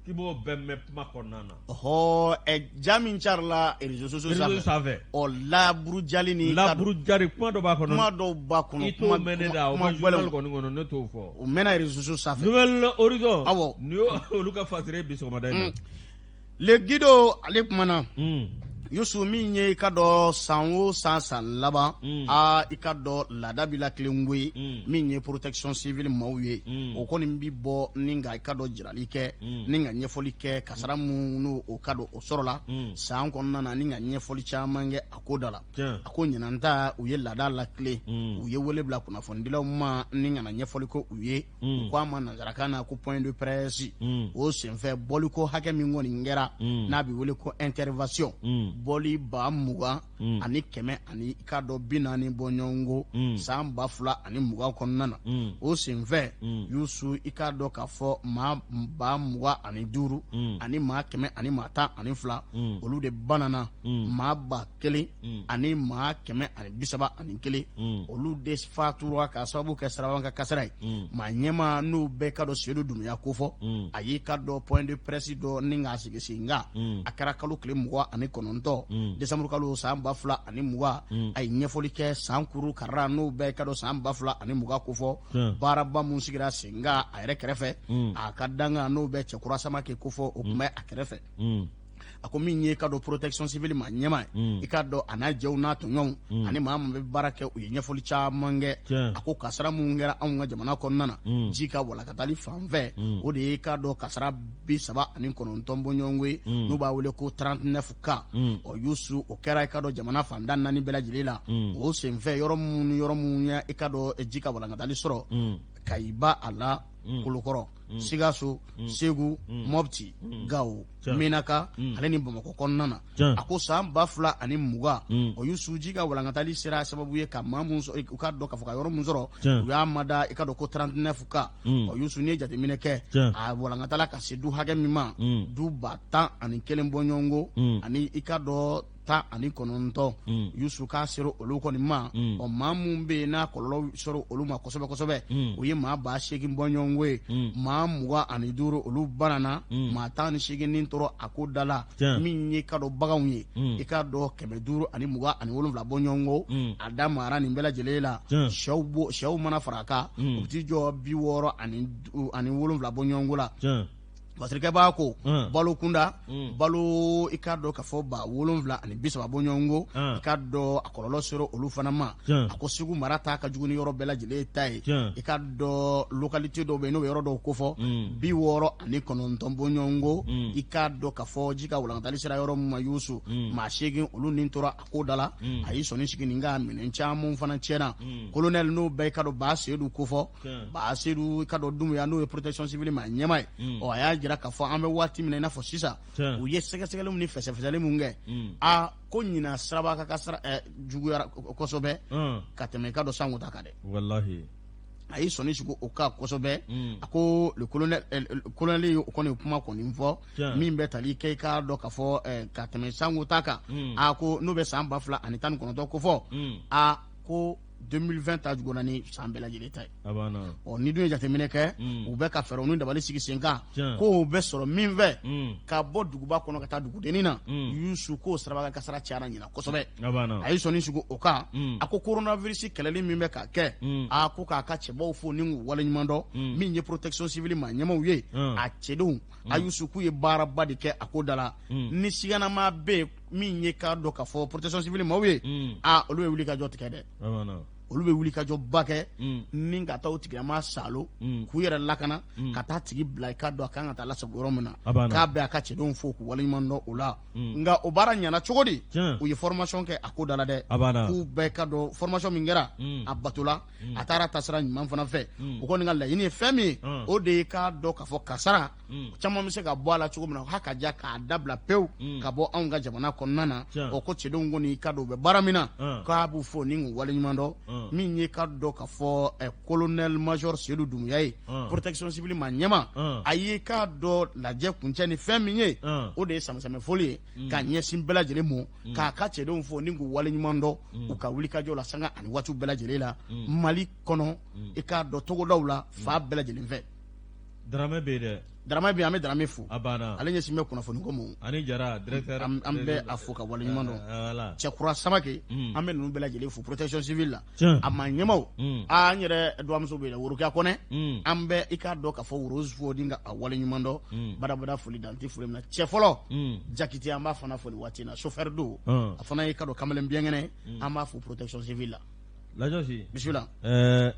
B: K'i b'o bɛɛ mɛn kuma kɔnɔna na.
A: Ɔhɔ ɛ ja min carila réseaux sociaux sanfɛ.
B: Réseaux sanfɛ.
A: Ɔ laburujali ni.
B: Laburujali kuma dɔ b'a kɔnɔ.
A: Kuma dɔw b'a kɔnɔ.
B: I t'o mɛn ne da o bɛ journal kɔni kɔnɔ ne t'o fɔ.
A: O mɛnna réseaux sociaux sanfɛ.
B: Nouvel Horizon.
A: Awɔ.
B: Nin y'o olu ka fasiri ye bi sɔgɔmada in na.
A: Le Guido ale kumana. Yusu min ye i ka dɔn san o san san laban aa i ka dɔn laada b'i latilen koyi min ye protection civile maaw ye o kɔni bi bɔ ni ka i ka dɔn jirali kɛ ni ka ɲɛfɔli kɛ kasara minnu o ka dɔn o sɔrɔla san kɔnɔna na ni ka ɲɛfɔli caman kɛ a ko da la a ko ɲinan ta u ye laada latilen u ye wele bila kunnafonidilaw ma ni ka na ɲɛfɔli kɛ u ye u ko a ma nansarakan na ko point de presse o senfɛ bɔliko hakɛ min kɔni kɛra n'a bɛ wele ko intervention bɔli 20,100 ani i k'a dɔn 40 bɔɲɔgɔnko san 2020 kɔnɔna na o senfɛ Yusu i k'a dɔn k'a fɔ maa 25,112 olu de banana maa 1,000 ani maa 131 olu de fatura k'a sababu kɛ sirabakan ka kasara ye maa ɲɛmaa n'o bɛ ka dɔn Seyidu Dunbiya kofɔ a y'i ka dɔn point de presse dɔ ni k'a sigi sen kan a kɛra kalo tile 29 décembre kalo san 2020 a ye ɲɛfɔli kɛ san kuru karira n'o bɛ ka dɔn san 2020 kofɔ baaraba min sigira sen kan a yɛrɛ kɛrɛfɛ a ka dankan n'o bɛ Cɛkura Samakɛ kofɔ o tun bɛ a kɛrɛfɛ a ko min ye ka dɔn protection civile maa ɲɛmaa ye i k'a dɔn a n'a jɛw n'a tɔɲɔgɔnw ani maa min bɛ baara kɛ u ye ɲɛfɔli caman kɛ a ko kasara minnu kɛra anw ka jamana kɔnɔna na ji ka walakatali fan fɛ o de ye i k'a dɔn kasara 39 bɔɲɔgɔnko ye n'u b'a wele ko 39 cas ɔ Yusu o kɛra i k'a dɔn jamana fan tan naani bɛɛ lajɛlen la o senfɛ yɔrɔ minnu ye i k'a dɔn ji ka walakatali sɔrɔ. Kayi b'a la, Kulukɔrɔ, Sikaso, Segu, Mɔpti, Gawo, Menaka ale ni Bamakɔ kɔnɔna na. A ko san 2020, o Yusu, ji ka walankatali sera sababu ye ka maa min sɔrɔ, u k'a dɔn k'a fɔ ka yɔrɔ min sɔrɔ, u y'a mada i ka dɔn ko 39 cas. O Yusu, n'i ye jateminɛ kɛ, a walankatala ka se du hakɛ min ma, du 11,000 bɔɲɔgɔnko ani i ka dɔn 19, Yusu, k'a sera olu kɔni ma. Ɔ, maa minnu bɛ yen n'a kɔlɔlɔ sɔrɔ olu ma kosɛbɛ kosɛbɛ, o ye maa 8000 bɔɲɔgɔnko ye. Maa 25, olu banana. Maa 18 ni tora a ko da la. Min ye ka dɔn baganw ye, i k'a dɔn 527 bɔɲɔgɔnko a da mara nin bɛɛ lajɛlen la. Sɛw mana fara a kan, u bɛ t'i jɔ 67 bɔɲɔgɔnko la. Fasirikɛbaa ko balo kunda, balo i k'a dɔn k'a fɔ 7030 bɔɲɔgɔnko, i k'a dɔn a kɔlɔlɔ sera olu fana ma. A ko Segu mara ta ka jugu ni yɔrɔ bɛɛ lajɛlen ta ye. I k'a dɔn localité dɔw bɛ yen, n'o bɛ yɔrɔ dɔw kofɔ, 69 bɔɲɔgɔnko, i k'a dɔn k'a fɔ ji ka walankatali sera yɔrɔ min ma, Yusu, maa 8, olu ni tora a ko da la. A y'i sɔnni sigi nin ka minɛn caman fana tiɲɛna. Kolonɛli n'o bɛɛ i ka dɔn Ba Sedu kofɔ, Ba Sedu i ka dɔn Dumuya, n'o ye protection civile maa ɲɛmaa ye. Ɔ, a y'a jira k'a fɔ an bɛ waati min na i n'a fɔ sisan, u ye sɛgɛsɛgɛli ni fɛsɛfɛsɛli mun kɛ, a ko ɲinan siraba kan kasara juguyara kosɛbɛ ka tɛmɛ i ka dɔn sango ta kan dɛ.
B: Walahi.
A: A y'i sɔnni sigi o kan kosɛbɛ. A ko le colonel ye o kɔni kuma kɔni fɔ min bɛ tali kɛ i k'a dɔn k'a fɔ ka tɛmɛ sango ta kan. A ko n'o bɛ san 2019 kofɔ, a ko 2020 ta juguna ni san bɛɛ lajɛlen ta ye. Ɔ, ni dun ye jateminɛ kɛ, u bɛ ka fɛɛrɛw ni dabali sigi sen kan k'o bɛ sɔrɔ min fɛ ka bɔ duguba kɔnɔ ka taa dugudennin na, Yusu, k'o siraba kasara cayara ɲinan kosɛbɛ. A y'i sɔnni sigi o kan. A ko coronavirus kɛlɛli min bɛ ka kɛ, a ko k'a ka cɛbaw fo ni k'u waleɲuman dɔn. Min ye protection civile maa ɲɛmaw ye, a cɛdenw a Yusu, k'u ye baaraba de kɛ a ko da la. Ni siganama bɛ yen min ye k'a dɔn k'a fɔ protection civile maaw ye, a olu bɛ wuli ka jɔ tigɛ dɛ. Olu bɛ wuli ka jɔ ba kɛ ni ka taa o tigilama salo k'u yɛrɛ lakana ka taa tigi bila i ka dɔn a kan ka taa lasago yɔrɔ min na. K'a bɛ a ka cɛdenw fo k'u waleɲuman dɔn o la. Nka o baara ɲɛna cogo di? U ye formation kɛ a ko da la dɛ. K'u bɛɛ ka dɔn formation min kɛra, a batola, a taara tasira ɲuman fana fɛ. U kɔni ka laɲini ye fɛn min ye, o de ye k'a dɔn k'a fɔ kasara caman bɛ se ka bɔ a la cogo min na, ha ka ja k'a dabila pewu ka bɔ anw ka jamana kɔnɔna na. O ko cɛdenw kɔni ka dɔn u bɛ baara min na, k'a b'u fo ni k'u waleɲuman dɔn. Min ye ka dɔn k'a fɔ colonel major Seydou Doumbouya ye, protection civile maa ɲɛmaa, a ye k'a dɔn lajɛ kuncɛ ni fɛn min ye, o de ye samisɛmɛ foli ye ka ɲɛsin bɛɛ lajɛlen ma, k'a ka cɛdenw fo ni k'u waleɲuman dɔn u ka wulikajɔ la sanga ani waatiw bɛɛ lajɛlen la Mali kɔnɔ, i k'a dɔn togodaw la fan bɛɛ lajɛlen fɛ.
B: Daramɛ bɛ yen dɛ.
A: Daramɛ bɛ yen, an bɛ Daramɛ fo.
B: A banna.
A: Ale ɲɛsin bɛ kunnafoni ko ma.
B: Ani Jara directeur.
A: An bɛ a fo ka waleɲuman dɔn.
B: Voilà.
A: Cɛkura Samake, an bɛ ninnu bɛɛ lajɛlen fo protection civile la. A maa ɲɛmaw. Aa, an yɛrɛ dɔgɔmuso bɛ yen dɛ, Worokiya Kɔnɛ. An bɛ i k'a dɔn k'a fɔ Rose fo ni ka a waleɲuman dɔn. Badabada foli dan tɛ foli min na. Cɛ fɔlɔ. Jakite, an b'a fana fo nin waati in na, chauffeur don. A fana ye ka dɔn kamalen binkɛnɛ. An b'a fo protection civile la.
B: Lajɔsi.
A: Bisimila.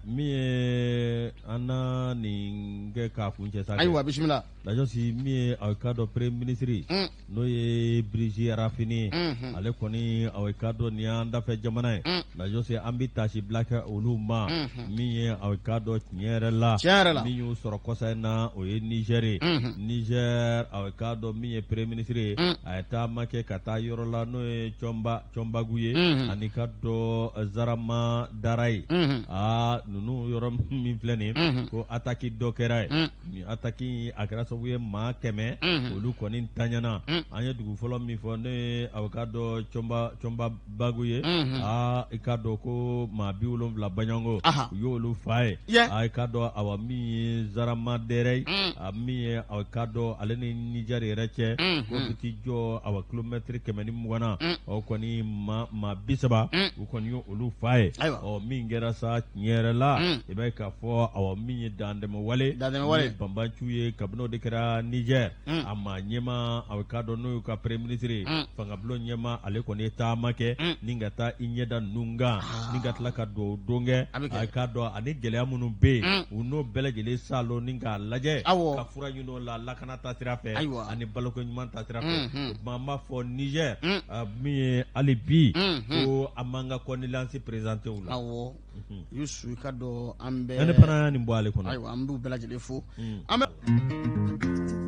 B: Min ye an na nin kɛ k'a kuncɛ sa.
A: Ayiwa, bisimila.
B: Lajɔsi, min ye aw k'a dɔn premier ministre, n'o ye Brigi Rafini ye, ale kɔni aw k'a dɔn nin y'an dafɛ jamana ye. Lajɔsi, an bɛ taasibila kɛ olu ma. Min ye aw k'a dɔn tiɲɛ yɛrɛ la.
A: Tiɲɛ yɛrɛ la.
B: Min y'u sɔrɔ kɔsa in na, o ye Niger ye. Niger, aw k'a dɔn min ye premier ministre ye, a ye taama kɛ ka taa yɔrɔ la n'o ye Cɔnba. Cɔnbagu ye, ani ka dɔn Zarama Dara ye. Aa, ninnu yɔrɔ min filɛ nin, ko attaque dɔ kɛra yen. Nin attaque a kɛra sababu ye maa 100 olu kɔni tanyana. An ye dugu fɔlɔ min fɔ, n'o ye aw k'a dɔn Cɔnbagu ye, aa, i k'a dɔn ko maa 70 baɲanko u y'olu fa ye. Aa, i k'a dɔn awa min ye Zarama Dɛrɛ ye, a min ye aw k'a dɔn ale ni Niger yɛrɛ cɛ, ko bɛ t'i jɔ awa kilomɛtiri 120 na. O kɔni maa 30, u kɔni ye olu fa ye. Ɔ, min kɛra sa tiɲɛ yɛrɛ la, i b'a ye k'a fɔ awa min ye dantɛmɛwale banbanciw ye, kabini o de kɛra Niger, a maa ɲɛmaa aw k'a dɔn n'o y'u ka premier ministre ye, fangabulon ɲɛmaa, ale kɔni ye taama kɛ ni ka taa i ɲɛda ninnu kan ni ka tila ka dugawu don kɛ. A k'a dɔn ani gɛlɛya minnu bɛ yen, u n'o bɛɛ lajɛlen saalo ni k'a lajɛ ka fura ɲini o la lakana taasira fɛ ani baloko ɲuman taasira fɛ. O tuma an b'a fɔ Niger min ye hali bi ko an b'an ka condoléances présenter u la.
A: Yusu i ka dɔn an bɛ
B: ne fana nin bɔ ale kɔnɔ
A: ayiwa an b'u bɛɛ lajɛlen fo an bɛ.